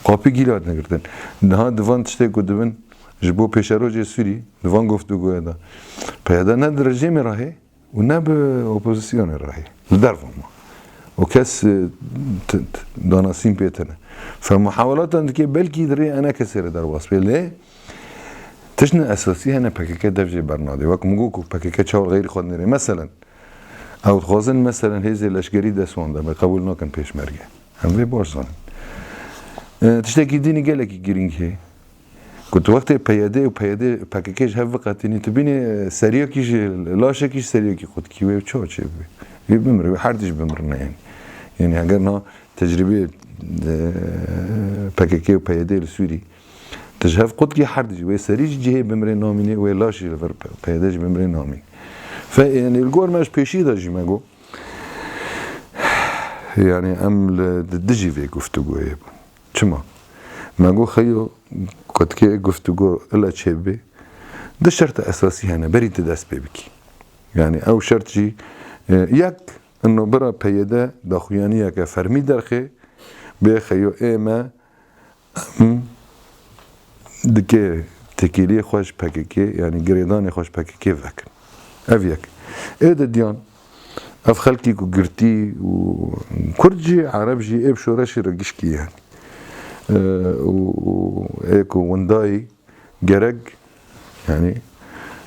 Qapî gîl hatine girtin. Niha di van tiştê ku dibin ji bo pêşerojê Sûrî, di van guftûgoya de. P Y D ne di rejîmê re hê, û ne bi opozisyonê re hê. Li derve ma. Û kes, e, t-, t-, danasîn pê tine. Fe muhawelatan dike belkî di rê enekesê re derbas bê. Lê tiştine esasî hene P K K dev jê bernadê. Wek min got ku P K K çawa xeyrî xwe dinêrê. Meselen, ew dixwazin meselen hêzê leşkerî dest wan de be, qebûl nakin pêşmerge. Em vê baş zanin. E, tiştekî dînî gelekî girîng hê. Ku tu wextê P Y D û P Y D, P K K ji hev biqetînî, tu bînî, e, seriyekî ji, laşekî ji seriyekî qutkî wê çawa çê bibê? Wê bimire, wê her tî jî bimirin yani. Yani heger na tecrübê, e, P K K û P Y D li Sûrî, tu ji hev qutkî her tî jî, wê serî ji cihê bimrê namînê, wê laş jî li vir P-, P Y D jî bimrê namîn. Fe, yani li gor me ji pêşî de jî me got, yani em li, di dijî vê guftûgoyê bûn. Çima? Me got xeyo, ku dikê guftûgo ile çêbê, du şerta esasî hene, berî tu dest pê bikî. Yani ew şert jî, e, yek, ino bira P Y D daxuyaniyeke fermî derxê, bê xeyo ê me, em dikê têkiliyê xwe ji P K K, yani girêdanê xwe ji P K K vekin. Ev yek. Ê didiyan, ev xelkî ku girtî û Kurd jî, Ereb jî ê bi şoreşê re gişkî yani. E, û, û ê ku windayî gerek, yani,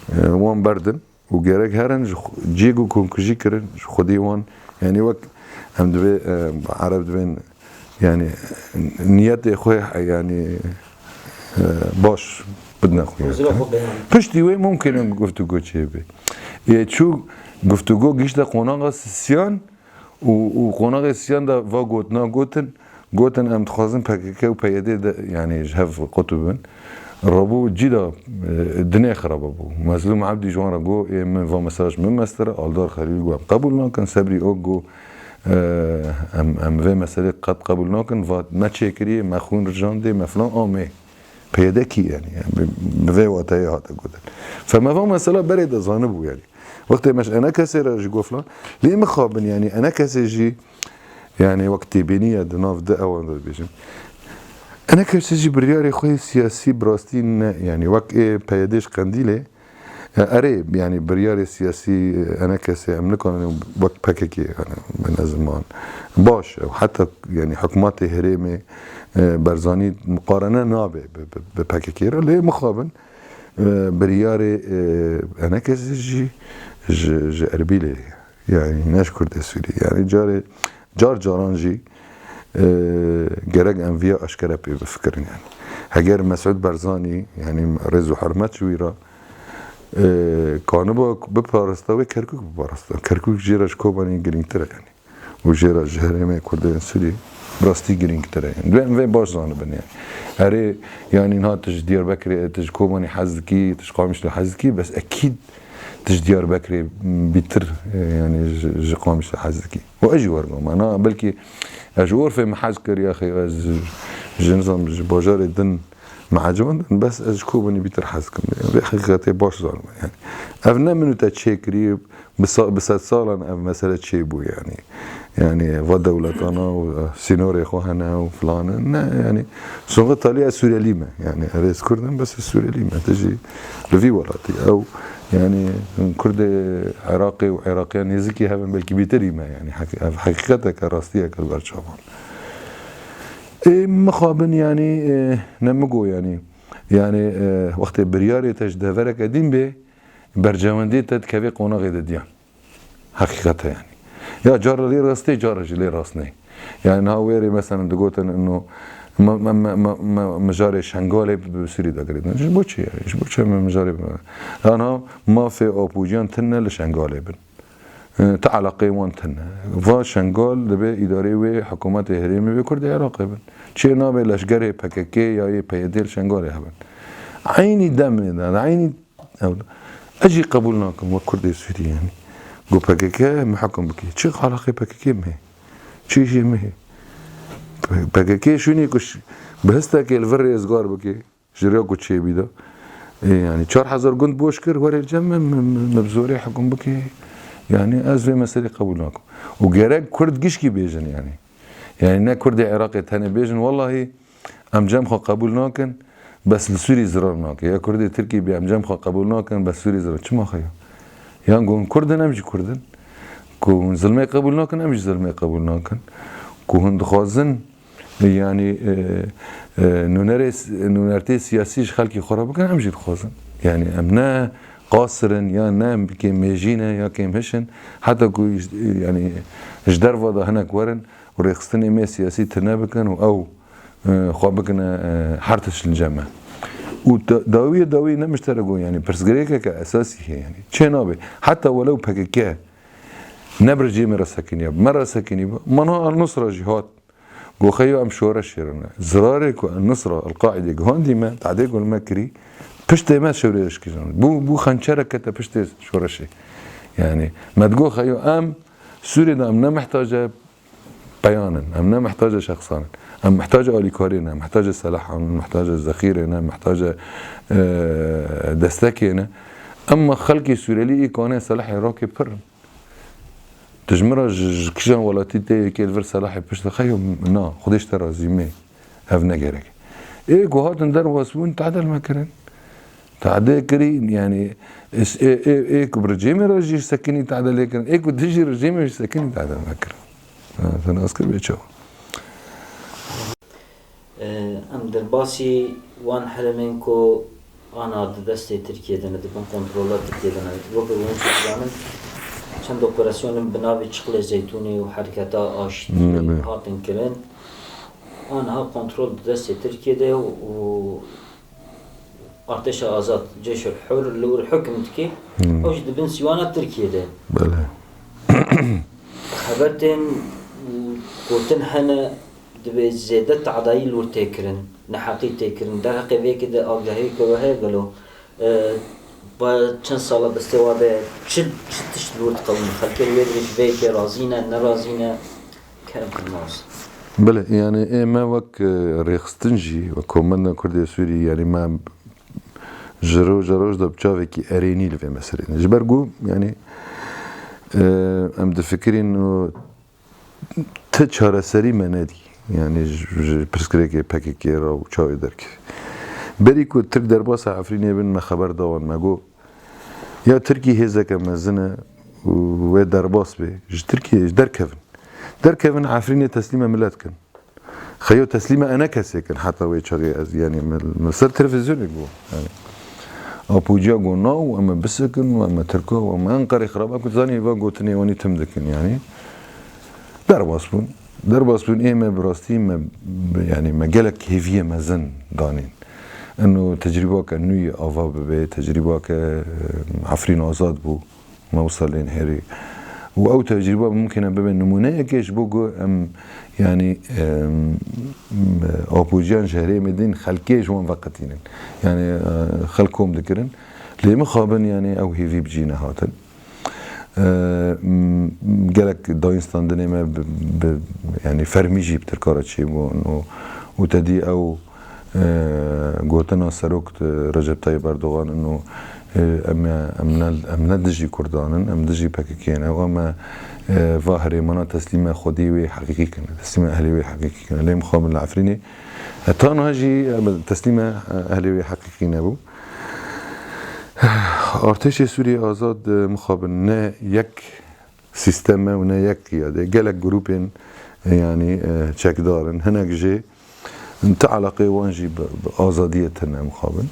e, wan berdin û gerek herin ji xwe-, cihê ku komkujî kirin, ji xwedî wan, yani wek em divê, e, Ereb divên, yani niyetê xwe, yani, e, baş bidine xwe. Huzura xwe beyan. Piştî wê mumkin in guftûgo çêbe. Ê çû guftûgo gişte qonaxa siyan û, û qonaxê siyan de va gotina gotin, gotin em dixwazin P K K û P Y D de, yani ji hev qut bibin. Rabû cî de, e, dinê xirab bû. Mezlûm Ebdî ji wan re got, ê min va mesaj min mestir, Aldar Xelîl got em qebûl nakin, Sebrî Ok got, e, em, em vê meselê qet qebûl nakin, va me çêkiriye, me xwîn rijandê, me filan amê. P Y D kî yani, yani bi, bi vê wateyê hate gotin. Fe me va mesela berê de zanibû yani. Wextê me ji enekesê re jî got filan, lê mixabin yani enekesê jî yani wek têbînî ye di nav di ewan de dibêjin. Enekesê jî biryarê xwe yê siyasî bi rastî ne yani wek ê P Y D ji Qendîlê, e, erê yani biryarê siyasî, e, enekesê em nikarin wek P K K yani bi neziman baş ew heta yani hikûmetê herêmê, e, Barzanî muqarene nabe bi, bi, bi P K K re lê mixabin. E, biryarê, e, enekesê jî ji, ji Erbîlê, yani ne ji Kurdê Sûrî. Yani carê, car caran jî, e, gerek em viya aşkere pê bifikirin yani. Heger Mesûd Barzanî, yani rêz û hurmet ji wî re, e, kaniba biparasta wê Kerkûk biparasta. Kerkûk jê re ji Kobanê girîngtir e yani. Û jê re ji herêmê Kurdên Sûrî bi rastî girîngtir e. Divê em vê baş zanibin yani. Erê, yani niha tu ji Diyarbekirê, tu ji Kobanê hez dikî, tu ji Qamişlo hez dikî, bes ekîd tu ji Diyarbekirê bîtir, e, yani ji, ji Qamişlo hez dikî. Û ez jî wergama. Na, belkî ez ji Urfê min hez kir, ya xêr, ez ji, ji nizam, ji bajarê din Me ecibandin, bes ez ji ku binî bîtir hez kim. Vê heqîqetê baş zanim. Yani, ev ne min û te çêkirî, bi sa-, bi sed salan ev mesele çêbû yani. Yani, va dewletana û, e, sînorê xwe hene û filan. Ne, yani, songa talî ez Sûrelî me. Yani, ev ez Kurd im, bes ez Sûrelî me. Te jî li vî welatî. Ew, yani, Kurdê Iraqê û Iraqiya nêzikî hev in, belkî bîtirî me. Yani, heq-, ev heqîqeteke, rastiyeke li ber çavan. Ê, mixabin, yani, e, ne migo, yani. Yani, e, wextê biryarê te ji devereke din bê, bercewendê te dikeve qonaxê didiyan. Heqîqet e, yani. Ya cara lê rast ê, cara jî lê rast nê. Yani, niha wêrê, mesela, digotin, ino, me, me, me, me, me mijarê Şengalê bi, bi Sûrî de girêdin. Ji bo çi, yani? Ji bo çi me mijarê bi-, ya niha mafê Apûciyan tune li Şengalê bin. E, ti eleqeyê wan tune. Va Şengal dibe îdareyê wê hikûmetê herêmê wê Kurdê Iraqê bin. Çê nabe leşgerê P K K ya yê P Y D li Şengalê hebin. Eynî demê de, eynî ew de. Ez jî qebûl nakim wek Kurdê Sûrî, yani. Ku P K K me hukm bike. Çi eleqê P K K me? Çi jê me? P K K şûnê ku ş-, bi histekê li vir rêzgar bike. Ji rêya ku çêbî de. Ê, yani çar hezar gund boş kir, were li cem min, min, min, min bi zorê hukm bike. Yani ez vê meselê qebûl nakim. Û gerek Kurd gişkî bêjin yani. Yani ne Kurdê Iraqê tenê bêjin, wellahî em cem xwe qebûl nakin, bes li Sûrî zirar nake. Ya Kurdê Tirkî bê em cem xwe qebûl nakin, bes Sûrî zirar. Çima xeya? Yan ku hûn Kurd in, em jî Kurd in. Ku hûn zilmê qebûl nakin, em jî zilmê qebûl nakin. Ku hûn dixwazin, yani, e, e, nûnerê, nûnertê siyasî ji xelkê xwe re bikin, em jî dixwazin. Yani, em ne qasir in, ya ne em kêm mêjî ne, ya kêm hiş in. Heta ku, yani, ji derva de hinek werin û rêxistinê me siyasî tune bikin û ew, e, xwe bikine, e, her tişt li cem me. Û da-, dawiyê dawî ne mişterek o, yani, pirsgirêkeke esasî heye, yani. Çê nabe. Heta welew P K K ne bi rejîmê re sekiniye, me re sekinî be, mana El-Nusra jî hat. Go xeyo em şoreşê re ne. Zirarê ku El-Nusra, El-Qaîdê guhandî me, tadê ku li me kirî, piştê me şoreş kirin. Bû, bû xençerek kete piştê şoreşê. Yani, me digo xeyo em Sûriyê de em ne mihtace peyan in, em ne mihtace şexsan in. Em mihtace alîkariyê ne, mihtace selahan in, mihtace zexîrê ne, mihtace, e, destekê ne. Emma xelkê Sûrelî î kanê selahê rakê pir in. Tu ji min re ji, ji kîjan welatî tê, yekê li vir selahê pişt de xeyo, na, Xwedê ji te razî me. Ev ne gerek. Ê ku hatin derbas bûn, tadel me kirin. Tade kirî, yani, ê, ê, ê ku bi rejîmê re jî sekinî tade lê kirin. Ê ku dijî rejîmê jî sekinî tade me kirin. Ha, te nas kir bê çawa? Em derbasî wan herêmên ku ana di destê Tirkiyê de ne, di bin kontrola Tirkiyê de ne. Weke hûn jî dizanin, çend operasyonin bi navê Çiqlê Zeytûnê û Hereketa Aştiyê hatin kirin. Aniha kontrol di destê Tirkiyê de û Artêşa Azad, Ceyşul Hur, li wir hukm dike. Ew jî di bin sîwana Tirkiyê de. Belê. Xebetên û gotin hene, divê zêde tadayî li wir tê kirin, neheqî tê kirin. Derheqê vê yekê de agahiyeke we heye gelo? E, ba çend sala destê wa de çi, çi tişt li wir diqewin? Xelkê li wê derê ji vê yekê razî ne, nerazî ne? Kerem Yilmaz. Belê, yani ê me wek, e, rêxistin jî, wek komenda Kurdê Sûrî, yani me ji roja roj de bi çavekî erênî li vê meselê ne. Ji ber ku, yani, e, em difikirîn û ti çareserî me nedî. Yani ji, ji pirsgirêkê P K K re û çavê derkevî. Berî ku Tirk derbasa Efrînê bin, me xeber da wan, me got, ya Tirkî hêzeke mezin e û wê derbas bê, ji Tirkiyê derkevin. Derkevin, Efrînê teslîme milet kin. Xeyo teslîme enekesê kin, heta wê çaxê ez, yani, me, me ser televîzyonê got, yani. Apûciya got, na, û em ê bisekin, û em ê Tirka, û em ê Enqerê xiraba ku zanî va gotinê wanî tim dikin, yani. Derbas bûn. Derbas bûn, ê me bi rastî me, yani, me gelek hêviyê mezin danîn. Ino tecrîbake nû yê ava bibe, tecrîbake, e, Efrîn azad bû. Me wisa lê nihêrî. Û ew tecrîba mimkîne bibe nimûneyekê ji bo ku em, yanî, em, apûciyan ji herêmê din xelkê ji wan veqetînin. Yanî, e, xelk kom dikirin. Lê mixabin, yanî, ew hêvî bi cî nehatin. E, m-, gelek dayînstandinê me bi, bi, yanî, fermî jî bi Tirka re çêbûn û, û te dî ew E, gotina serok, e, Recep Tayyip Erdogan ino, e, em, em ne, em ne dijî Kurdan in, em dijî P K K ne û em, e, va herêmana teslîme xwedî wê heqîqî kin, teslîme ehlê wê heqîqî kin. Lê mixabin li Efrînê, e, heta niha jî em teslîme, e, ehlê wê heqîqî nebû. Artêşê Sûriyê Azad, e, mixabin ne yek sîstem e û ne yek qiyade. Gelek grûpên, e, yanî, e, çekdar in. Hinek jê ti eleqê wan jî bi, bi azadiyê tune mixabin.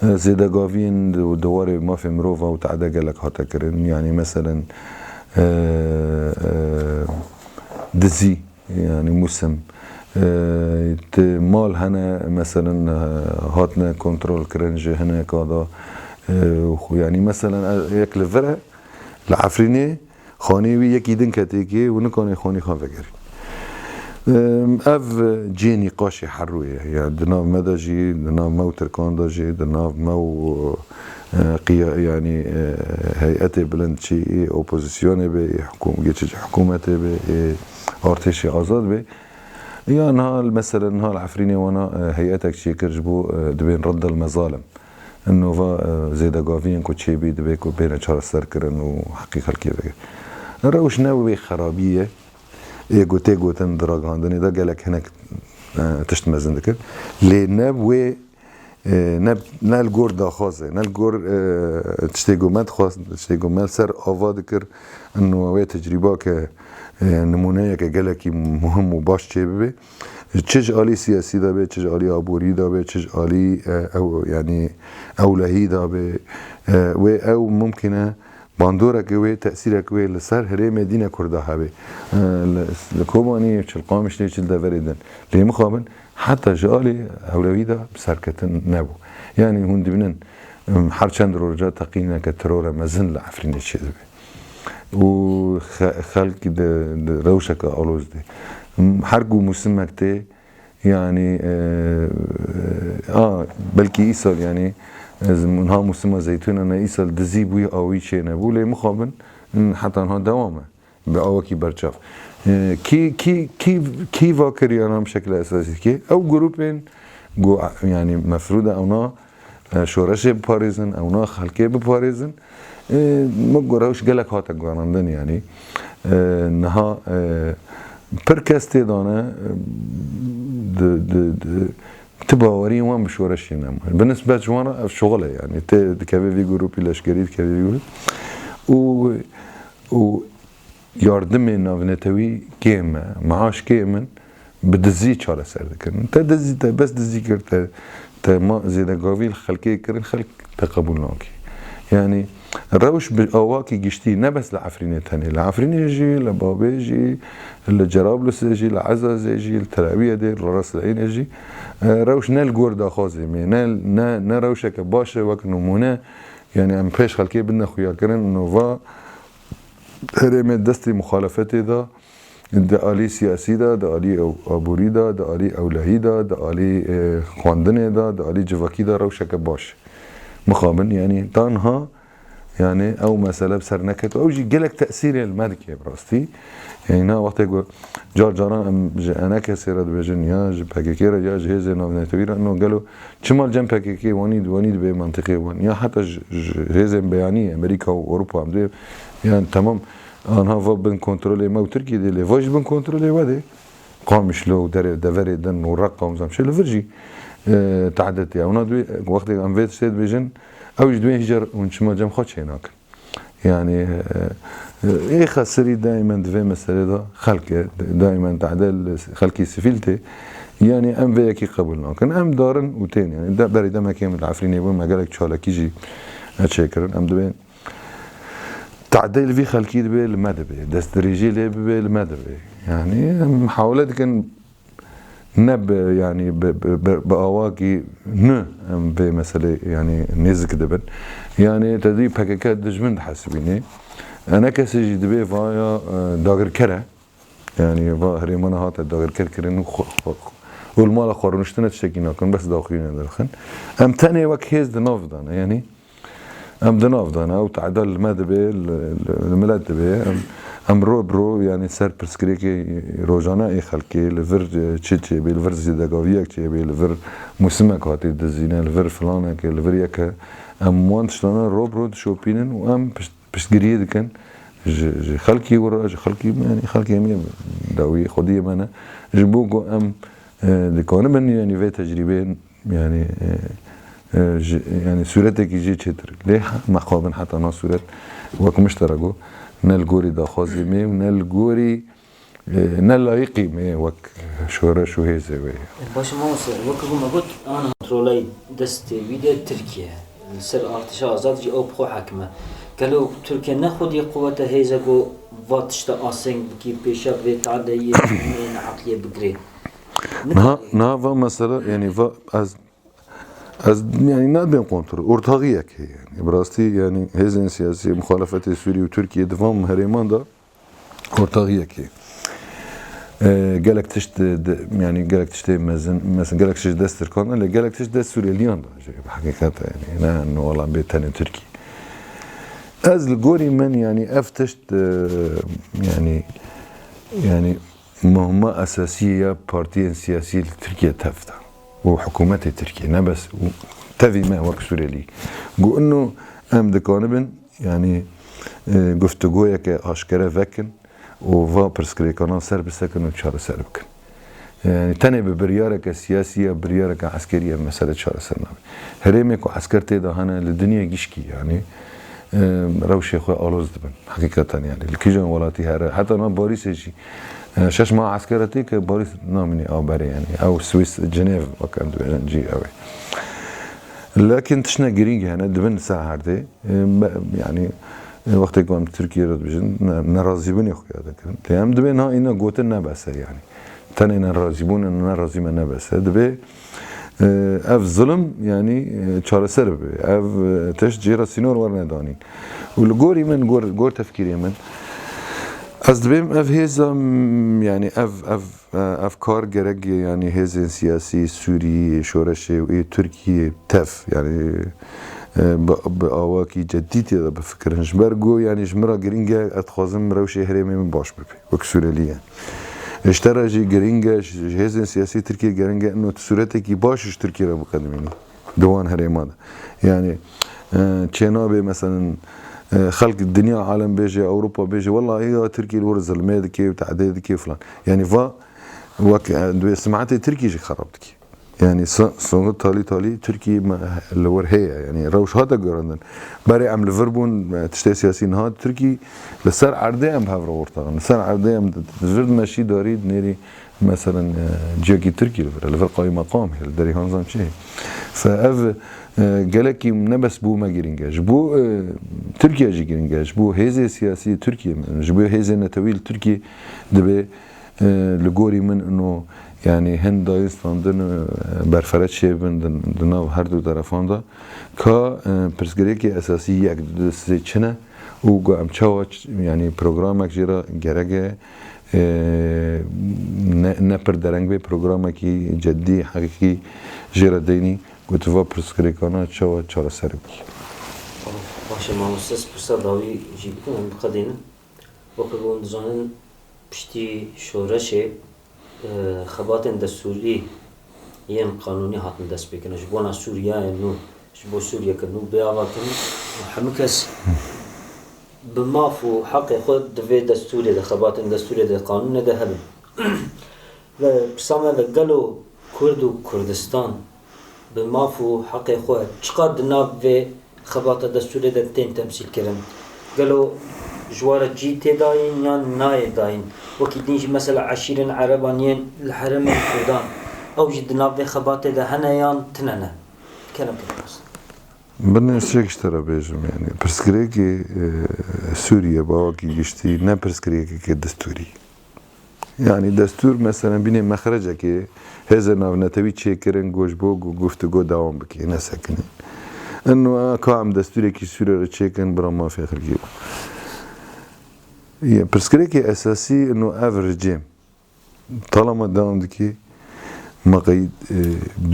E, zêdegaviyên di, di warê mafê mirova û te'de gelek hate kirin. Yanî meselen, e, e, dizî, yanî musim. E, ti mal hene, meselen, e, hatine kontrol kirin ji hineka da. E, xu-, yanî meselen, e, yek li vir e, li Efrînê xanê wî yekî din ketêkê û nikanê xanê xwe vegerî. Em, ev cihê nîqaşê herû ye. Yani di nav me de jî, di nav me û Tirkan de jî, di nav me û, e, qiya-, yani, e, heyetê bilind çi, ê opozisyonê be, ê hikûm-, geçici hikûmetê be, ê artêşê azad be. Ya niha, mesela niha li Efrînê wana, e, heyetek çêkir ji bo, e, dibên reddel mezalim. Nova, e, zêdegaviyên ku çêbî dibe ku bêne çareser kirin û heqî xelkê vege. Rewş ne wê xerabî ye. Ê ku tê gotin di ragihandinê de gelek hinek, e, tişt mezin dikir. Lê ne wê, e, ne, ne li gor daxwazê, ne li gor, e, tiştê ku me dixwast, tiştê ku me li ser ava dikir, ino wê tecrîba ke, e, nimûneyeke gelekî muhim û baş çêbibe. Çi ji alî siyasî de be, çi ji alî aborî de be, çi ji alî, e, ew, yanî ewlehî de be, e, wê ew mumkin e bandoreke wê, tesîreke wê li ser herêmê dîne Kurda hebe. E, li, li Kobanî, çi li Qamişlê, çi li deverê din. Lê mixabin, heta ji alî ewlewî de bi serketin nebû. Yanî hûn dibînin, em, her çend roja teqîneke terora mezin li Efrînê çêdibe. Û xe-, xelk di, di rewşeke aloz de. Her ku mûsimek tê, yanî, e, a, belkî îsal, yanî, ez, niha mûsima zeytûnan e, îsal dizî bûyî awî çênebû, lê mixabin, heta niha dewam e. Bi awakî berçav. E, kî, kî, kî, kî va kiriyan em şekle esasî dike? Ew grûpên ku, yanî, mefrûd e ewna, e, şoreşê biparêzin, ewna xelkê biparêzin. E, min got rewş gelek hate guherandin, yanî. E, niha, e, pir kes tê dane, e, di, di, di, ti baweriyên wan bi şoreşê nema. Bi nisbet ji wan re ev şixul e, yanî. Tê dikeve vî grûpî leşkerî, dikeve vî grûp. Û, û yardimê navnetewî kêm e, maaş kêm in, bi dizî çareser dikirin. Te dizî, te bes dizî kir, te, te ma zêdegavî li xelkê kirin, xelk te qebûl nake. Yanî rewş bi awakî giştî, ne bes li Efrînê tenê, li Efrînê jî, li Babê jî, li Cerablusê jî, li Ezazê jî, li Tel Evîvê de, li Ras Elînê jî, e, rewş ne li gor daxwazê me, ne, ne, ne rewşeke baş e, wek nimûne, yanî em pêş xelkê bidine xuyakirin, nova herêmê destê muxalefetê de, di alî siyasî de, di alî ew-, aborî de, di alî ewlehî de, di alî, e, xwendinê de, di alî civakî de rewşeke baş. Mixabin, yanî, ta niha, yanî, ew mesele bi ser neket û ew jî gelek tesîrê li me dike bi rastî. Yanî, na wextê ku car caran em ji enekesê re dibêjin, ya ji P K K re, ya ji hêzên navnetewî re, no gelo çima cem P K K wanî, wanî dibe mentiqê wan? Ya heta ji, ji hêzên beyanî Amerîka û Ewropa em dibê, yanî, temam, anha va bin kontrolê me û Tirkiyê de, lê va ji bin kontrolê we de. Qamişlo û derê, deverê din û Reqa û Zemşê li vir jî, e, tehdit ya. Ona dibê, wextê em vê tiştê dibêjin, ew ji dibê hîcar hûn çima cem xwe çênakin. Yanî, e, e, ê xesirî daîmen di vê meselê de xelk e, daîmen tehde li xelkî sivîl tê. Yanî em vê yekî qebûl nakin. Em darin û tên, yanî de, berî demekê min li Efrînê bûn, me gelek çalakî jî, e, çêkirin. Em dibê tehdê li vî xelkî dibe, li me dibe. Destdirêjî lê bibe, li me dibe. Yanî em hewle dikin ne bi, yanî bi, bi, bi, bi awakî nû em vê meselê, yanî, nêzik dibin. Yanî te dî P K K dijmin dihesibînê. Enekesê jî dibê vaya, e, dagirker e. Yanî va herêmana hate dagirker kirin û xwe, xwe, û li mala xwe rûniştine tiştekî nakin, bes daxuyînê derxin. Em tenê wek hêz di nav de ne, yanî. Em di nav de ne, ew tehda li me dibe, li, li, li milet dibe. Em, Em ro bi ro, yanî ser pirsgirêkê rojane ê xelkê, li vir, e, çi çêbê, li vir zêdegaviyek çêbê, li vir mûsimek hatê dizîne, li vir filanek, li vir yek e, em wan tiştana ro bi ro dişopînin û em pişt-, piştgiriyê dikin ji, ji xelkê we re, ji xelkê me, yanî xelkê me dawî xwediyê me ne. Ji bo ku em, e, dikanibin, yanî vê tecrîbeyê, yanî, e, e, ji, yanî sûretekî jê çêtir. Lê mexabin heta na sûret, wek min ji te re got, ne li gorî daxwazê me û ne li gorî, e, ne layiqî me wek şoreş û hêzê wê. Baş e, mamoste, wek ku me got, ana kontrolay destê wî de Tirkiye. Li ser artişa azad jî ew bi xwe hekim e. Gelo Tirkiye ne xwedî quwete hêze ku va tişta aseng bikî, pêşa vê tadeyê neheqiyê bigirê? Niha, niha va mesela, yanî va ez, ez, yanî nadibêm kontrol. Ortaxiyek heye, yanî bi rastî, yanî hêzên siyasî, muxalefetê Sûrî û Tirkiye di van herêman de ortaxiyek heye. E, gelek tişt de, de, yanî gelek tiştê mezin, mesela gelek tişt dest Tirkan de, lê gelek tişt dest Sûriyeliyan de jî, bi heqîqet e, yanî ne, ne wela bê tenê Tirkî. Ez li gorî min, yanî ev tişt, e, yanî, yanî muhima esasî ya partiyên siyasî li Tirkiye tev de û hikûmetê Tirkiye, ne bes û tevî me wek Sûriyelî. Ku ino em dikanibin, yanî, e, guftugoyeke aşkere vekin û va pirsgirêkana ser bisekin û çareser bikin. Yanî tenê bi biryareke siyasî ya biryareke eskerî ev mesele çareser nabe. Herêmê ku esker tê de hene li dinyê gişkî, yanî, e, rewşê xwe aloz dibin. Heqîqeten, yanî li kîjan welatî here, heta na Parîsê jî, e, şeş mah esker tê ke Parîs namînî aw berê, yanî ew Swîs, Cenêv wek em dibêjin cî ew ê. Lekin tiştine girîng hene, dibin ser erdê. E, me, yanî, e, wextê ku em Tirkiye re dibêjin, ne, nerazîbûnê xwe ya dikirin. Lê em dibê niha îna gotin ne bes e, yanî. Tenê nerazîbûn, nerazî me ne bes e. Dibê, e, ev zilim, yanî, e, çareser bibe. Ev, e, tişt jê re sînor werne danîn. Û li gorî min, gor, gor tefkîrê min, ez dibêm ev hêza, m, yanî ev, ev, e, ev kar gerek, yanî hêzên siyasî Sûriyê, şoreşê û ê Tirkiyê tev, yanî, e, bi, bi awakî cedî tê de bifikirin. Ji ber ku, yanî ji min re girîng e, ez dixwazim rewşê herêmê min baş bibe, wek Sûriyelî ye. Ji te re jî girîng e, ji, ji hêzên siyasî Tirkiyê girîng e, ino tu sûretekî baş ji Tirkiyê re biqedimînî di wan herêman de. Yanî, e, çênabê, meselen, e, xelk, dinya, alem bêje, Ewropa bêje, wellahî ya Tirkiyê li wir zilmê dike û tehdê dike filan. Yanî va wek, e, dibê simetê Tirkiyê jî xerab dike. Yanî sa-, sonuç talî talî Tirkiyê me li wir heye. Yanî rewş hate guherandin. Berê em li vir bûn, e, tiştê siyasî niha Tirkî li ser erdê em bi hev re ortax in. Li ser erdê em di, di vir dimeşî darî dinêrî, meselen, e, ciyekî Tirkî li vir e, li vir qaymeqam heye, li derî hanzan çi heye. Fe ev, e, gelekî ne bes bo me girîng e. Ji bo, e, Tirkiye jî girîng e. Ji bo hêzê siyasî Tirkiye, ji bo hêzê netewî li Tirkiyê dibê, e, li gorî min ino, yanî hin dayîn standin, e, berfere çêbin di, di nav her du terefan de. Ka, e, pirsgirêkê esasî yek, du, sê çi ne û ku em çawa ç-, yanî programek jê re gerek e, e, ne, ne pir dereng bê, programekî cedî, heqîqî jê re deynî, ku tu va pirsgirêkana çawa çareser bikî. Baş e, mamoste, ez pirsa dawî jî bikim, em biqedînin. Weke ku hûn dizanin, piştî şoreşê, e, xebatên destûrî yên qanûnî hatin destpêkirin. Ji bona Sûriyeyê nû, ji bo Sûriyeke nû bê avakirin û hemû kes bi maf û heqê xwe di vê destûrê de, xebatên destûrê de, qanûnê de hebin. Ve pirsa me ve gelo Kurd û Kurdistan bi maf û heqê xwe çiqas di nav vê xebata destûrê de tên temsîlkirin? Gelo ji we re cî tê dayîn yan nayê dayîn? Wekî din jî mesela eşîrên ereban yên li herêmên Kurdan, ew jî di nav vê xebatê de hene yan tine ne? Kerem ke pirs. Binê çek ji te re bêjim, yanî pirsgirêkê, e, Sûriye bi awakî giştî ne pirsgirêkeke destûrî. Yanî destûr, meselen, bînê mexrecekê hêzên navnetewî çêkirin, ku ji bo gu-, guftûgo dewam bike, nesekine. Ino, ka em destûrekî Sûriye re çêkin, bira mafê xelkê bû. Yê, pirsgirêkê esasî ino ev rejîm. Talama dewam dike, meqey-, e,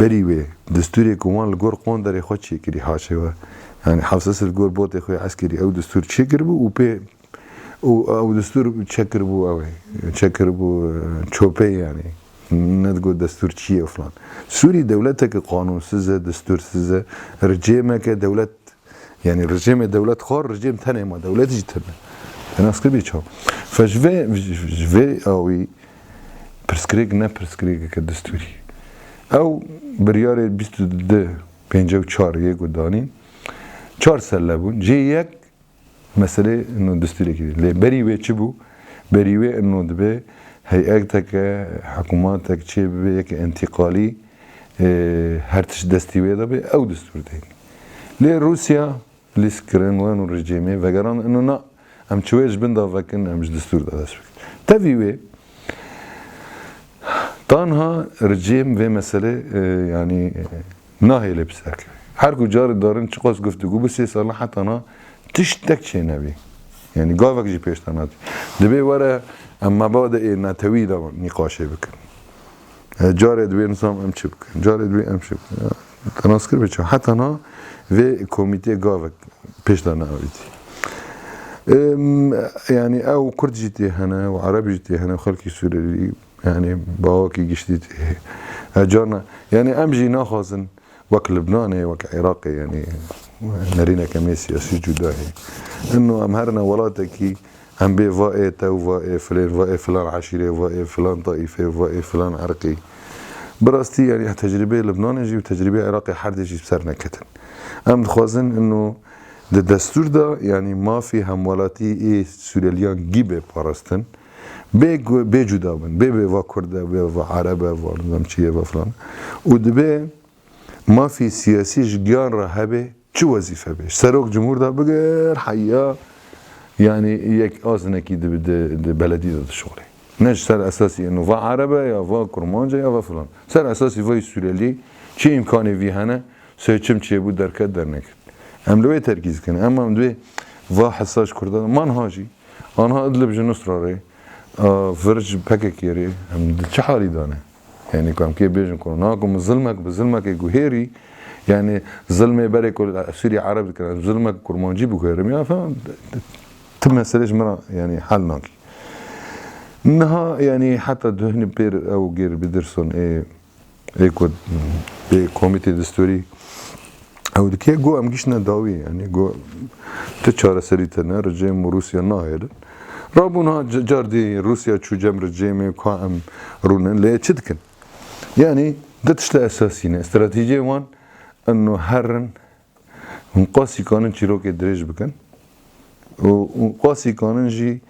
berî wê destûrê ku wan li gor qonderê xwe çêkirî haşê we. Yanî Hafsas li gor botê xwe eskerî ew destûr çêkiribû û pê û ew destûr çekiribû ew ê, çekiribû, e, çopê yanî. Nedigot destûr çi ye filan. Sûrî dewleteke qanûnsiz e, destûrsiz e, rejêmeke dewlet, yanî rejêmê dewlet xwe, rejêm tenê ma, dewlet jî tune. Te nas kiribî çawa? Fe ji vê, ji vê awî pirsgirêk ne pirsgirêkeke destûrî. Ew biryarê bîst û du pêncî û çar yê ku danîn, çar selle bûn. Jê yek meselê ino destûrekî dî. Lê berî wê çi bû? Berî wê ino dibe heyeteke, hikûmatek çê bibe, yeke entîqalî, e, her tişt destî wê de be, ew destûr tên. Lê Rûsya lîsk kirin, wan û rejêmê vegeran, ino na, em çi wê ji bin de vekin, em ji destûr de dest bikin. Tevî wê, tanha rejêm vê meselê, e, yanî, e, nahêle bi ser keve. Her ku carê darin çiqas guftûgû bi sê sala heta na tiştek çê nebî. Yanî gavek jî pêş de natî. Dibê were em mebadê netewî de nîqaşê bikin. E, carê dibê nizam em çi bikin. Carê dibê em çi bikin. Ya, te nas kir be çi. Heta na vê komîtê gavek pêş de neavîtî. Em, yanî ew Kurd jî tê hene, û Ereb jî tê hene, xelkî Sûriyelî, yanî bawakî giştî tê. E, carna, yanî em jî naxwazin wek Libnanê, wek Iraqê, yanî nerîneke me siyasî cuda heye. Ino em herine welatekî, em bê va ê te û va ê filên, va ê filan eşîrê, va ê filan taîfê, va ê filan erqî. Bi rastî, yanî tecrîbeyê Libnanê jî û tecrîbeyê Iraqê her dê jî bi ser neketin. Em dixwazin ino di destûr de, yanî mafê hemwelatî ê Sûreliyan gî bê parastin, bê ku, bê cuda bin, bê bê va Kurd e, bê va Ereb e, va nizam çi ye, va filan. Û dibê mafê siyasî ji giyan re hebe, çi wezîfe be. Ji serok cumhur de bigir heya, yanî yek azinekî di, di, di beledî de dişuxulê. Ne ji ser esasî ino va Ereb e, ya va Kurmanc e, ya va filan. Ser esasî vay Sûrelî, çi îmkanê vî hene, seçim çêbû derket derneket. Em li wê terkîz dikin. Em, em divê va hesa ji Kurdan, man ha jî, anha Idlib ji Nusra rê, a, vir ji P K K rê, em di çi halî de ne? Yanî ku em kê bêjin ku na ku min zilmek bi zilmekê guhêrî, yanî zilmê berê ku Sûrî Ereb dikirin, zilmek Kurmancî biguhêrim ya, fe-, ti meselê ji min re, yanî hel nakî. Niha, yanî heta duhni pêr ew gêr bidirson ê, ê ku bê komîtê destûrî ew dike, got em giştine dawî, yanî got ti çareserî tune, rejêm û Rûsya nahêlin. Rabûn ha c-, car dî Rûsya çû cem rejêmê, ka em rûnin, lê çi dikin? Yanî du tişta esasî ne. Stratejiyê wan ino herin, hûn qasî kanin çîrokê dirêj bikin û hûn qasî kanin jî,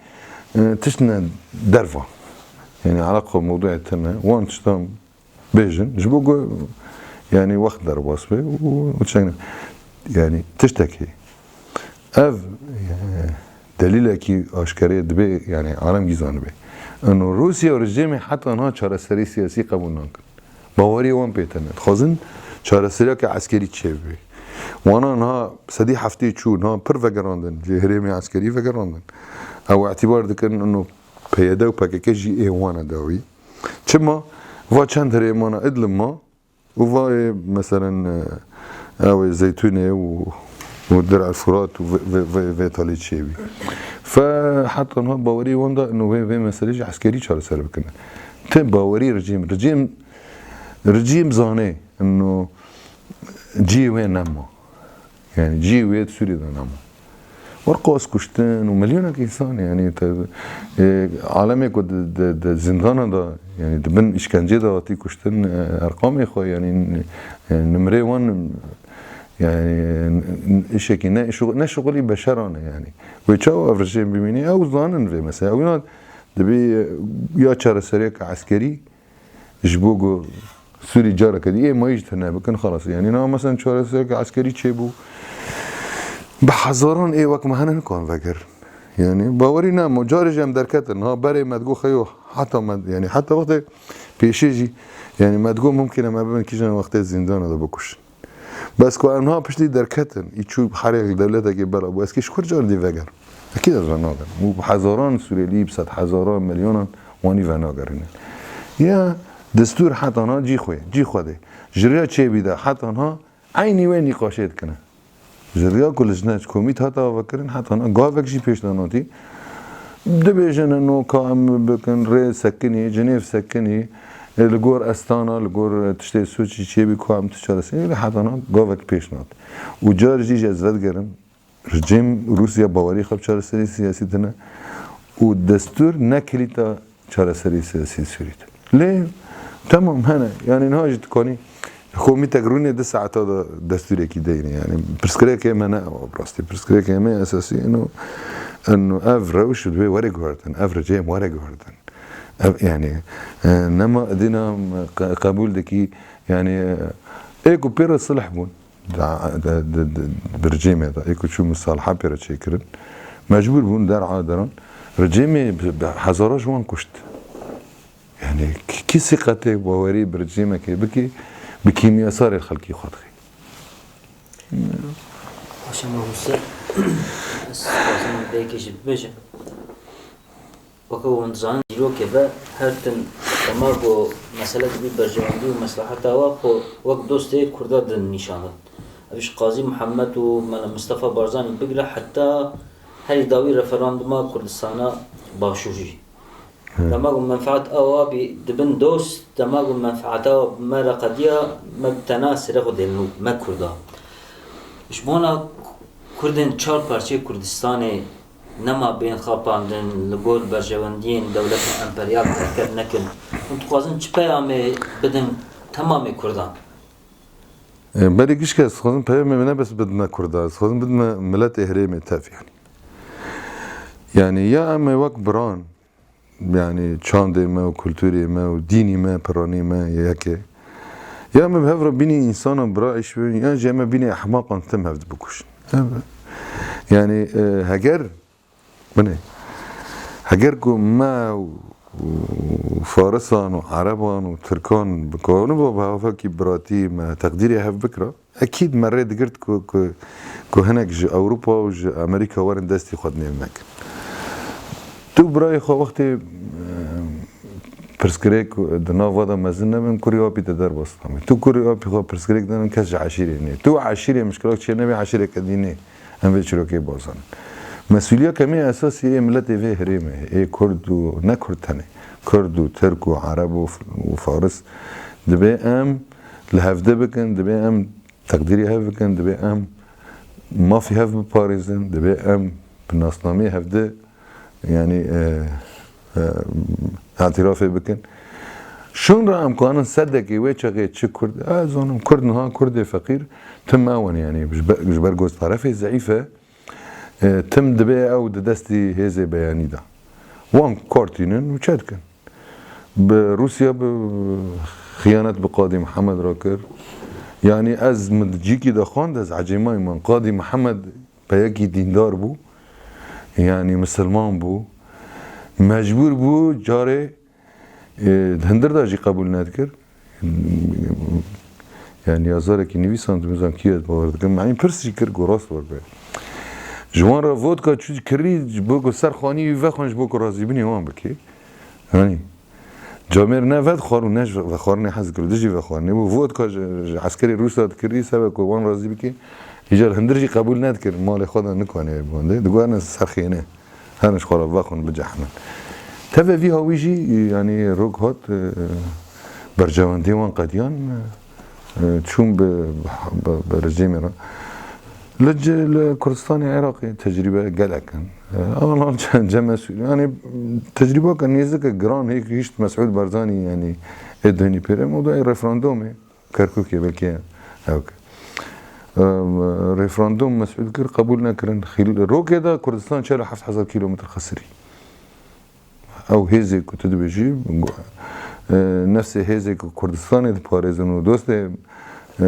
e, tiştine derva. Yanî eleqa mewdûê tune. Wan tiştan bêjin, ji bo ku, yanî, wext derbas be û, û çend, yanî, tiştekî. Ev, e, delîlekî aşkerê dibe, yanî, alemgî zanibe. Ino Rûsya û rejîmê heta niha çareserî siyasî qebûl nakin. Bawerî wan pê tune. Dixwazin çareseriyeke eskerî çêbibe. Wana niha sedî heftê çû, niha pir vegerandin, ji herêmê eskerî vegerandin. Ew îtîbar dikin, ino P Y D û P K K jî ê wan e dawî. Çima? Va çend herêmana Idlib ma û va ê, meselen, e, ew ê Zeytûnê û, û Dir el Furat û vê, vê, vê, vê talê çêbî. Fe heta niha bawerî wan da ino vê, vê meselê jî eskerî çareser bikin. Ti bawerî rejîm, rejîm, rejîm zanê ino cî wê nema. Yanî cî wê di Sûriyê de nema. Werqas kuştin û milyonek însan, yanî te, e, alemê ku di, di, di zindana de, yanî di bin îşkencê de hatî kuştin, e, erqamê xwe, yanî, e, nimrê wan, yanî, n-, n-, îşekî ne, şu-, ne şuxulî beşeran e, yanî. Wê çawa ev rejîm bimînî? Ew zanin vê mesela. Ew ya dibê, e, ya çareseriyeke eskerî, ji bo ku Sûrî careke dî ê mayî ji tune bikin, xelas. Yanî niha, meselen, çaresereke eskerî çêbû. Bi hezaran ê wek me hene nikan vegerin. Yanî bawerî ne, ma carê jî em derketin. Niha berê me digot xeyo, heta me, yanî heta wextê pêşê jî, yanî me digot mumkin e me bibin kîjan wextê zîndana de bikuşin. Bes ku em niha piştî derketin, î çû herê dewletekê bela bû, ez kê ji kur car dî vegerim? Ekîd ez venagerim. Û bi hezaran Sûriyelî, bi sed hezaran, milyonan wanî venagerînin. Ya destûr heta niha cî xwe, cî xwe dê. Ji riya çêbî de heta niha eynî wê nîqaşê dikine. Ji riya ku lijne komît hate avakirin, heta niha gavek jî pêş de natî. Dibêjin no ka em bikin rê sekinî, Cinêv sekinî, e, li gor Estana, li gor tiştê Sûçî çêbî ku em tu çareserî, lê heta niha gavek pêş nat. Û car jî ji ez vedigerim, rejîm Rûsya bawerî xwe bi çareserî siyasî tine û destûr ne kilîta çareserî siyasî Sûrî de. Lê temam hene. Yanî niha jî dikanî komîtek rûnê di saeta de destûrekî deyne. Yanî pirsgirêkê me ne ew, bi rastî. Pirsgirêkê me esasî eno, eno ev rewş divê were guhertin. Ev rejîm were guhertin. Ev, yanî, e, nema dîna qe-, qebûl dikî, yanî, e, ê ku pê re silh bûn. Di, di, di, di, di rejîmê de, ê ku çû misaliha pê re çêkirin, mecbûr bûn der'a deran. Rejîmê bi, bi hezara ji wan kuşt. Yanî kî, kî sîqetê bawerî bi rejîmekê bikî, bi kîmyasarê xelkî xwe dixî. Paşa mamoste, ez dixwazim bêkê jî bibêjim. Weke hûn dizanin, dîrokê ve her tim dema ku mesele dibî berjewendî û mesleheta we xwe wek dostê Kurda dinîşandin. Ev ji Qazî Mihemed û Mela Mistefa Barzanî bigire heta herî dawî referanduma Kurdistana Başûr jî. Dema ku menfeet ew abî dibin dost, dema ku menfeeta we bi me re qediya, me bi tena sirê xwe dêlin û me Kurda. Ji bona Kurdên çar parçeyê Kurdistanê nema bên xapandin, li gor berjewendiyên dewleta emperyal derket nekin. Hûn dixwazin çi peyamê bidin temamê Kurdan? E, berî gişke ez dixwazim peyamê min ne bes bidime Kurda, ez dixwazim bidime miletê herêmê tev yanî. Yanî ya em ê wek biran, yanî çandê me û kulturê me û dînî me, piranî me yek e. Ya em ê bi hev re bînî însanan bira îş bibin, yan jî em ê bînî ehmaqan tim hev bikuşin. Ev, yanî, e, heger, binê, heger ku me û, û Farisan û Ereban û Tirkan bikaniba bi hevekî biratî me teqdîrê hev bikira, Ekîd me rê digirt ku, ku, ku hinek ji Ewropa û ji Amerîka werin destî xwe di nêv me kin. Tu birayê xwe wextê, e, pirsgirêk di nav we de mezin nebin, kurê apî te derbas dixwe. Tu kurê apî xwe pirsgirêk didin, kes ji eşîrê nê. Tu eşîrê mişkilak çê nebê, eşîreke dî nê. Em vê çîrokê bazanin. Mesûliyeke me esasî ê miletê vê herêmê, ê Kurd û ne Kurd tenê, Kurd û Tirk û Ereb û, û Faris, dibê em li hevde bikin, dibê em teqdîrî hev bikin, dibê em mafî hev biparêzin, dibê em bi nasnameyê hevde, yanî, e, e, îtirafê bikin. Şûn re em kanin sedekê wê çaxê çi Kurd, ez zanim Kurd niha Kurdê feqîr tim ew in, yanî ji ber, ji ber ku tarefê zeîf e, e, tim dibê ew di destî hêzê beyanî de. Wan kar tînin û çê dikin. Bi Rûsya bi xiyanet bi Qadî Mihemed re kir. Yanî ez min di cîkî de xwend, ez ecêmayî man. Qadî Mihemed peyekî dîndar bû. Yanî misilman bû. Mecbûr bû carê, e, di hundir de jî qebûl nedikir. Yanî yazarekî nivîsand, tu bizan kî ez bawer dikim. Yanî pirs jî kir ku rast werbe. Ji wan re vodka çû kirî, ji bo ku ser xanî wî vexwin, ji bo ku razîbûnê wan bike. Yanî camêr ne vedixwar û ne ji vexwarinê hez dikir, dijî vexwarinê bû. Vodka ji, ji eskerê Rûsa dikirî, sebe ku wan razî bike. Îcar hundir jî qebûl nedikir, malê xwe de nikane bande. Diguherine ser xêne. Herin ji xwe re vexwin, bicehimin. Tevî vî hawî jî, yanî rok hat, e, berjewendiyê wan qediyan, e, çûn bi, bi, bi rejîmê re. Li, li Kurdistanê Iraqê tecrîbe gelek in. E, ama ce-, cemesûl, yanî tecrîbeke nêzike giran hê hişt Mesûd Barzanî, yanî ê dohnî pêre, o da ê referandumê. Kerkûkê belkî ew ke, em, referandum Mesûd kir, qebûl nekirin. Xîl-, rokê de Kurdistan çel û heft hezar kîlometr xesirî. Ew hêzê ku tu dibêjî, e, nefsê hêzê ku Kurdistanê diparêzin û dostê, e,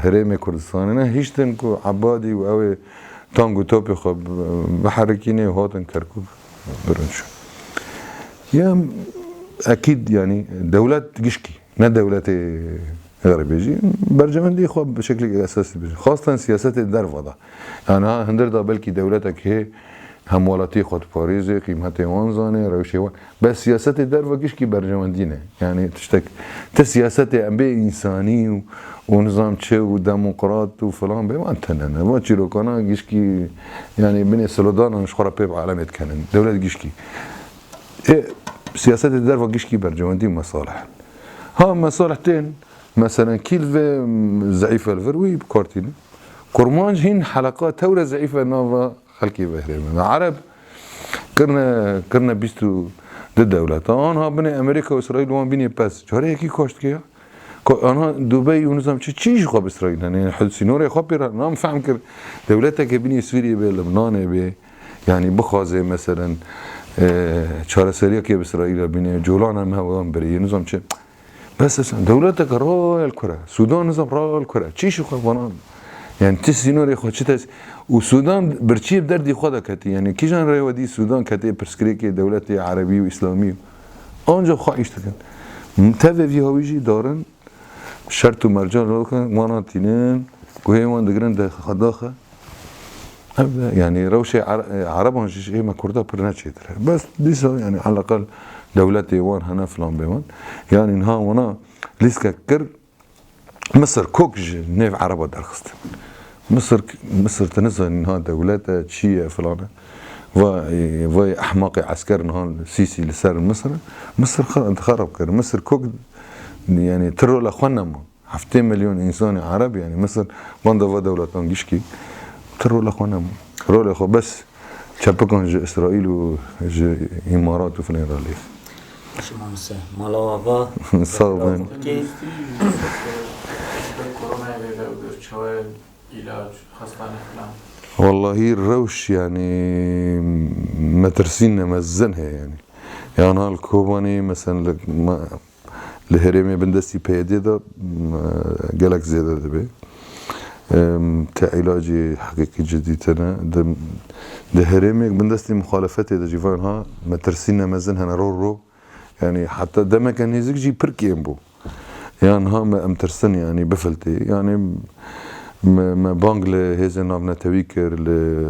herêmê Kurdistanê ne, hiştin ku Ebadî û ew ê tang û topê xwe bi-, biherikînê û hatin Kerkûk birin çûn. Ya ekîd, yanî dewlet gişkî. Ne dewletê xerîbê jî berjewendî xwe bi şeklekî esasî bêje. Xwestin siyasetê derve de. Yanî ha hundir de belkî dewletek hê hemwelatiyê xwe diparêze, qîmetê wan zane, rewşê wan. Bes siyasetê derve gişkî berjewendî ne. Yanî tiştek, ti siyasetê em bê însanî û, û nizam çi û demokrat û filan bê, wan tune ne. Van çîrokana gişkî, yanî binê sloganan ji xwe re pê bi alemê dikenin. Dewlet gişkî. Ê, siyasetê derve gişkî berjewendî û mesalih. Ha, mesalih tên, meselen, kî li vê, m, zeîfe li vir wî bi kar tînin. Kurmanc hîn heleqa tewre zeîfe nava xelkê vehrême. Ereb kirine, kirine bîst û du dewleta. Anha binê Amerîka û Îsraîl wan bînê pez. Carê yekî koşt dike ya. Ko-, anha Dubey û nizam çi, çi ji xwe bi Îsraîl hene? Yanî hud sînorê xwe pê re nam fehm kir. Dewleteke binê Sûriyê bê, Libnanê bê. Yanî bixwaze meselen, e, çareseriyekê bi Îsraîl re bîne, colana me wan birî, nizam çi. Bes esan, dewleteke rayel kure. Sudan nizam rayel kure. Çi ji xwe vanan? Yanî ti sînorê xwe çi tes-, û Sudan birçî bi derdî xwe de ketî. Yanî kîjan rêwedî Sudan ketê pirsgirêkê dewletê erebî û îslamî. Anca xwe îş dikin. Tevê vî hawî jî darin, şert û mercan dikin, wana tînin, guhê wan digirin de xedaxe. Ev de, yanî rewşê Ere-, Ereban jî ji ê me Kurda pir ne çêtir e. Bes dîsa, yanî eleqel dewletê wan hene filan bê wan. Yanî niha wana lîskek kir, Misir kok ji nêv Ereba derxistin. Misir, Misir tu nizanî niha dewlet e, çi ye, filan e. Va, va ehmaqê esker niha Sîsî li ser Misir e. Misir xer-, xerab kir. Misir kok, yanî ti rola xwe nema. Heftê milyon însanê Ereb, yanî Misir banda va dewletan gişkî, ti rola xwe nema. Rolê xwe bes çepikan ji Îsraîl û ji Îmarat û filan re lê. Şima mise, mala we ava. Sağ olun. Peki. Koronayê vê de bir çawa ilaç, hastane filan. Wallahî rewş, yanî metirsîne mezin heye, yanî. Yan hal Kobanê, mesela, li, ma-, li herêmê bindestî P Y D'ê de, m, gelek zêde dibe. Em, te îlacê heqîqî cidî tene. Di, di herêmê bindestî muxalefetê de jî van ha metirsîne mezin hene ro ro. Yanî heta demeke nêzik jî pir kêm bû. Yan ha me em tirsin, yanî bifiltê. Yanî me, me bang li hêzên navnetewî kir, li,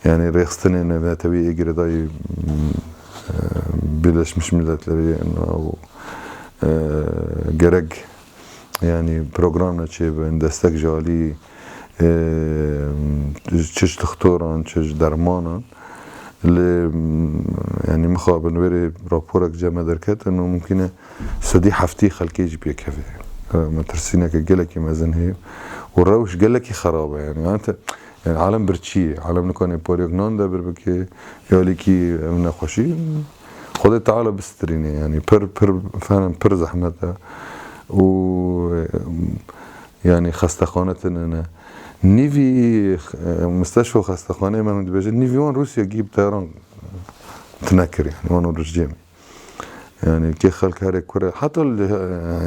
yanî rêxistinên navnetewî ê girêdayî, e, Birleşmiş Milletlerê û, e, gerek, yanî program ne çêbin, destek ji alî, e, çi ji dixtoran, çi ji dermanan. Lê, yanî mixabin wêrê raporek cem me derketin û mumkin e sedî heftî xelkê jî pêkeve. E, metirsîneke gelekî mezin heye û rewş gelekî xerab e, yanî. Yanî te, yanî alem birçî ye. Alem nikane pariyek nan de bir bike, ya alîkî ev nexweşî. Xwedê Teala bistirîne, yanî pir, pir, fenem pir zehmet e. Û, yanî xestexane tune ne. Nîvî, e, misteşfa û xestexaneyê me hûn dibêjin, nîvî wan Rûsya gî bi teyaran tune kir, yanî wan roj cem. Yanî kê xelk herê kure, heta li,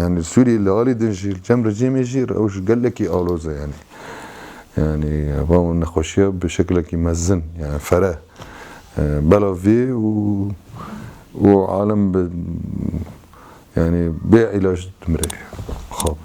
yanî Sûriyê li alî din jî, cem rejîmê jî rewş gelekî aloz e, yanî. Yanî va nexweşiya bi şeklekî mezin, yanî fere, e, bela vê û, û alem bi, yanî bê îlaç dimire. Xab.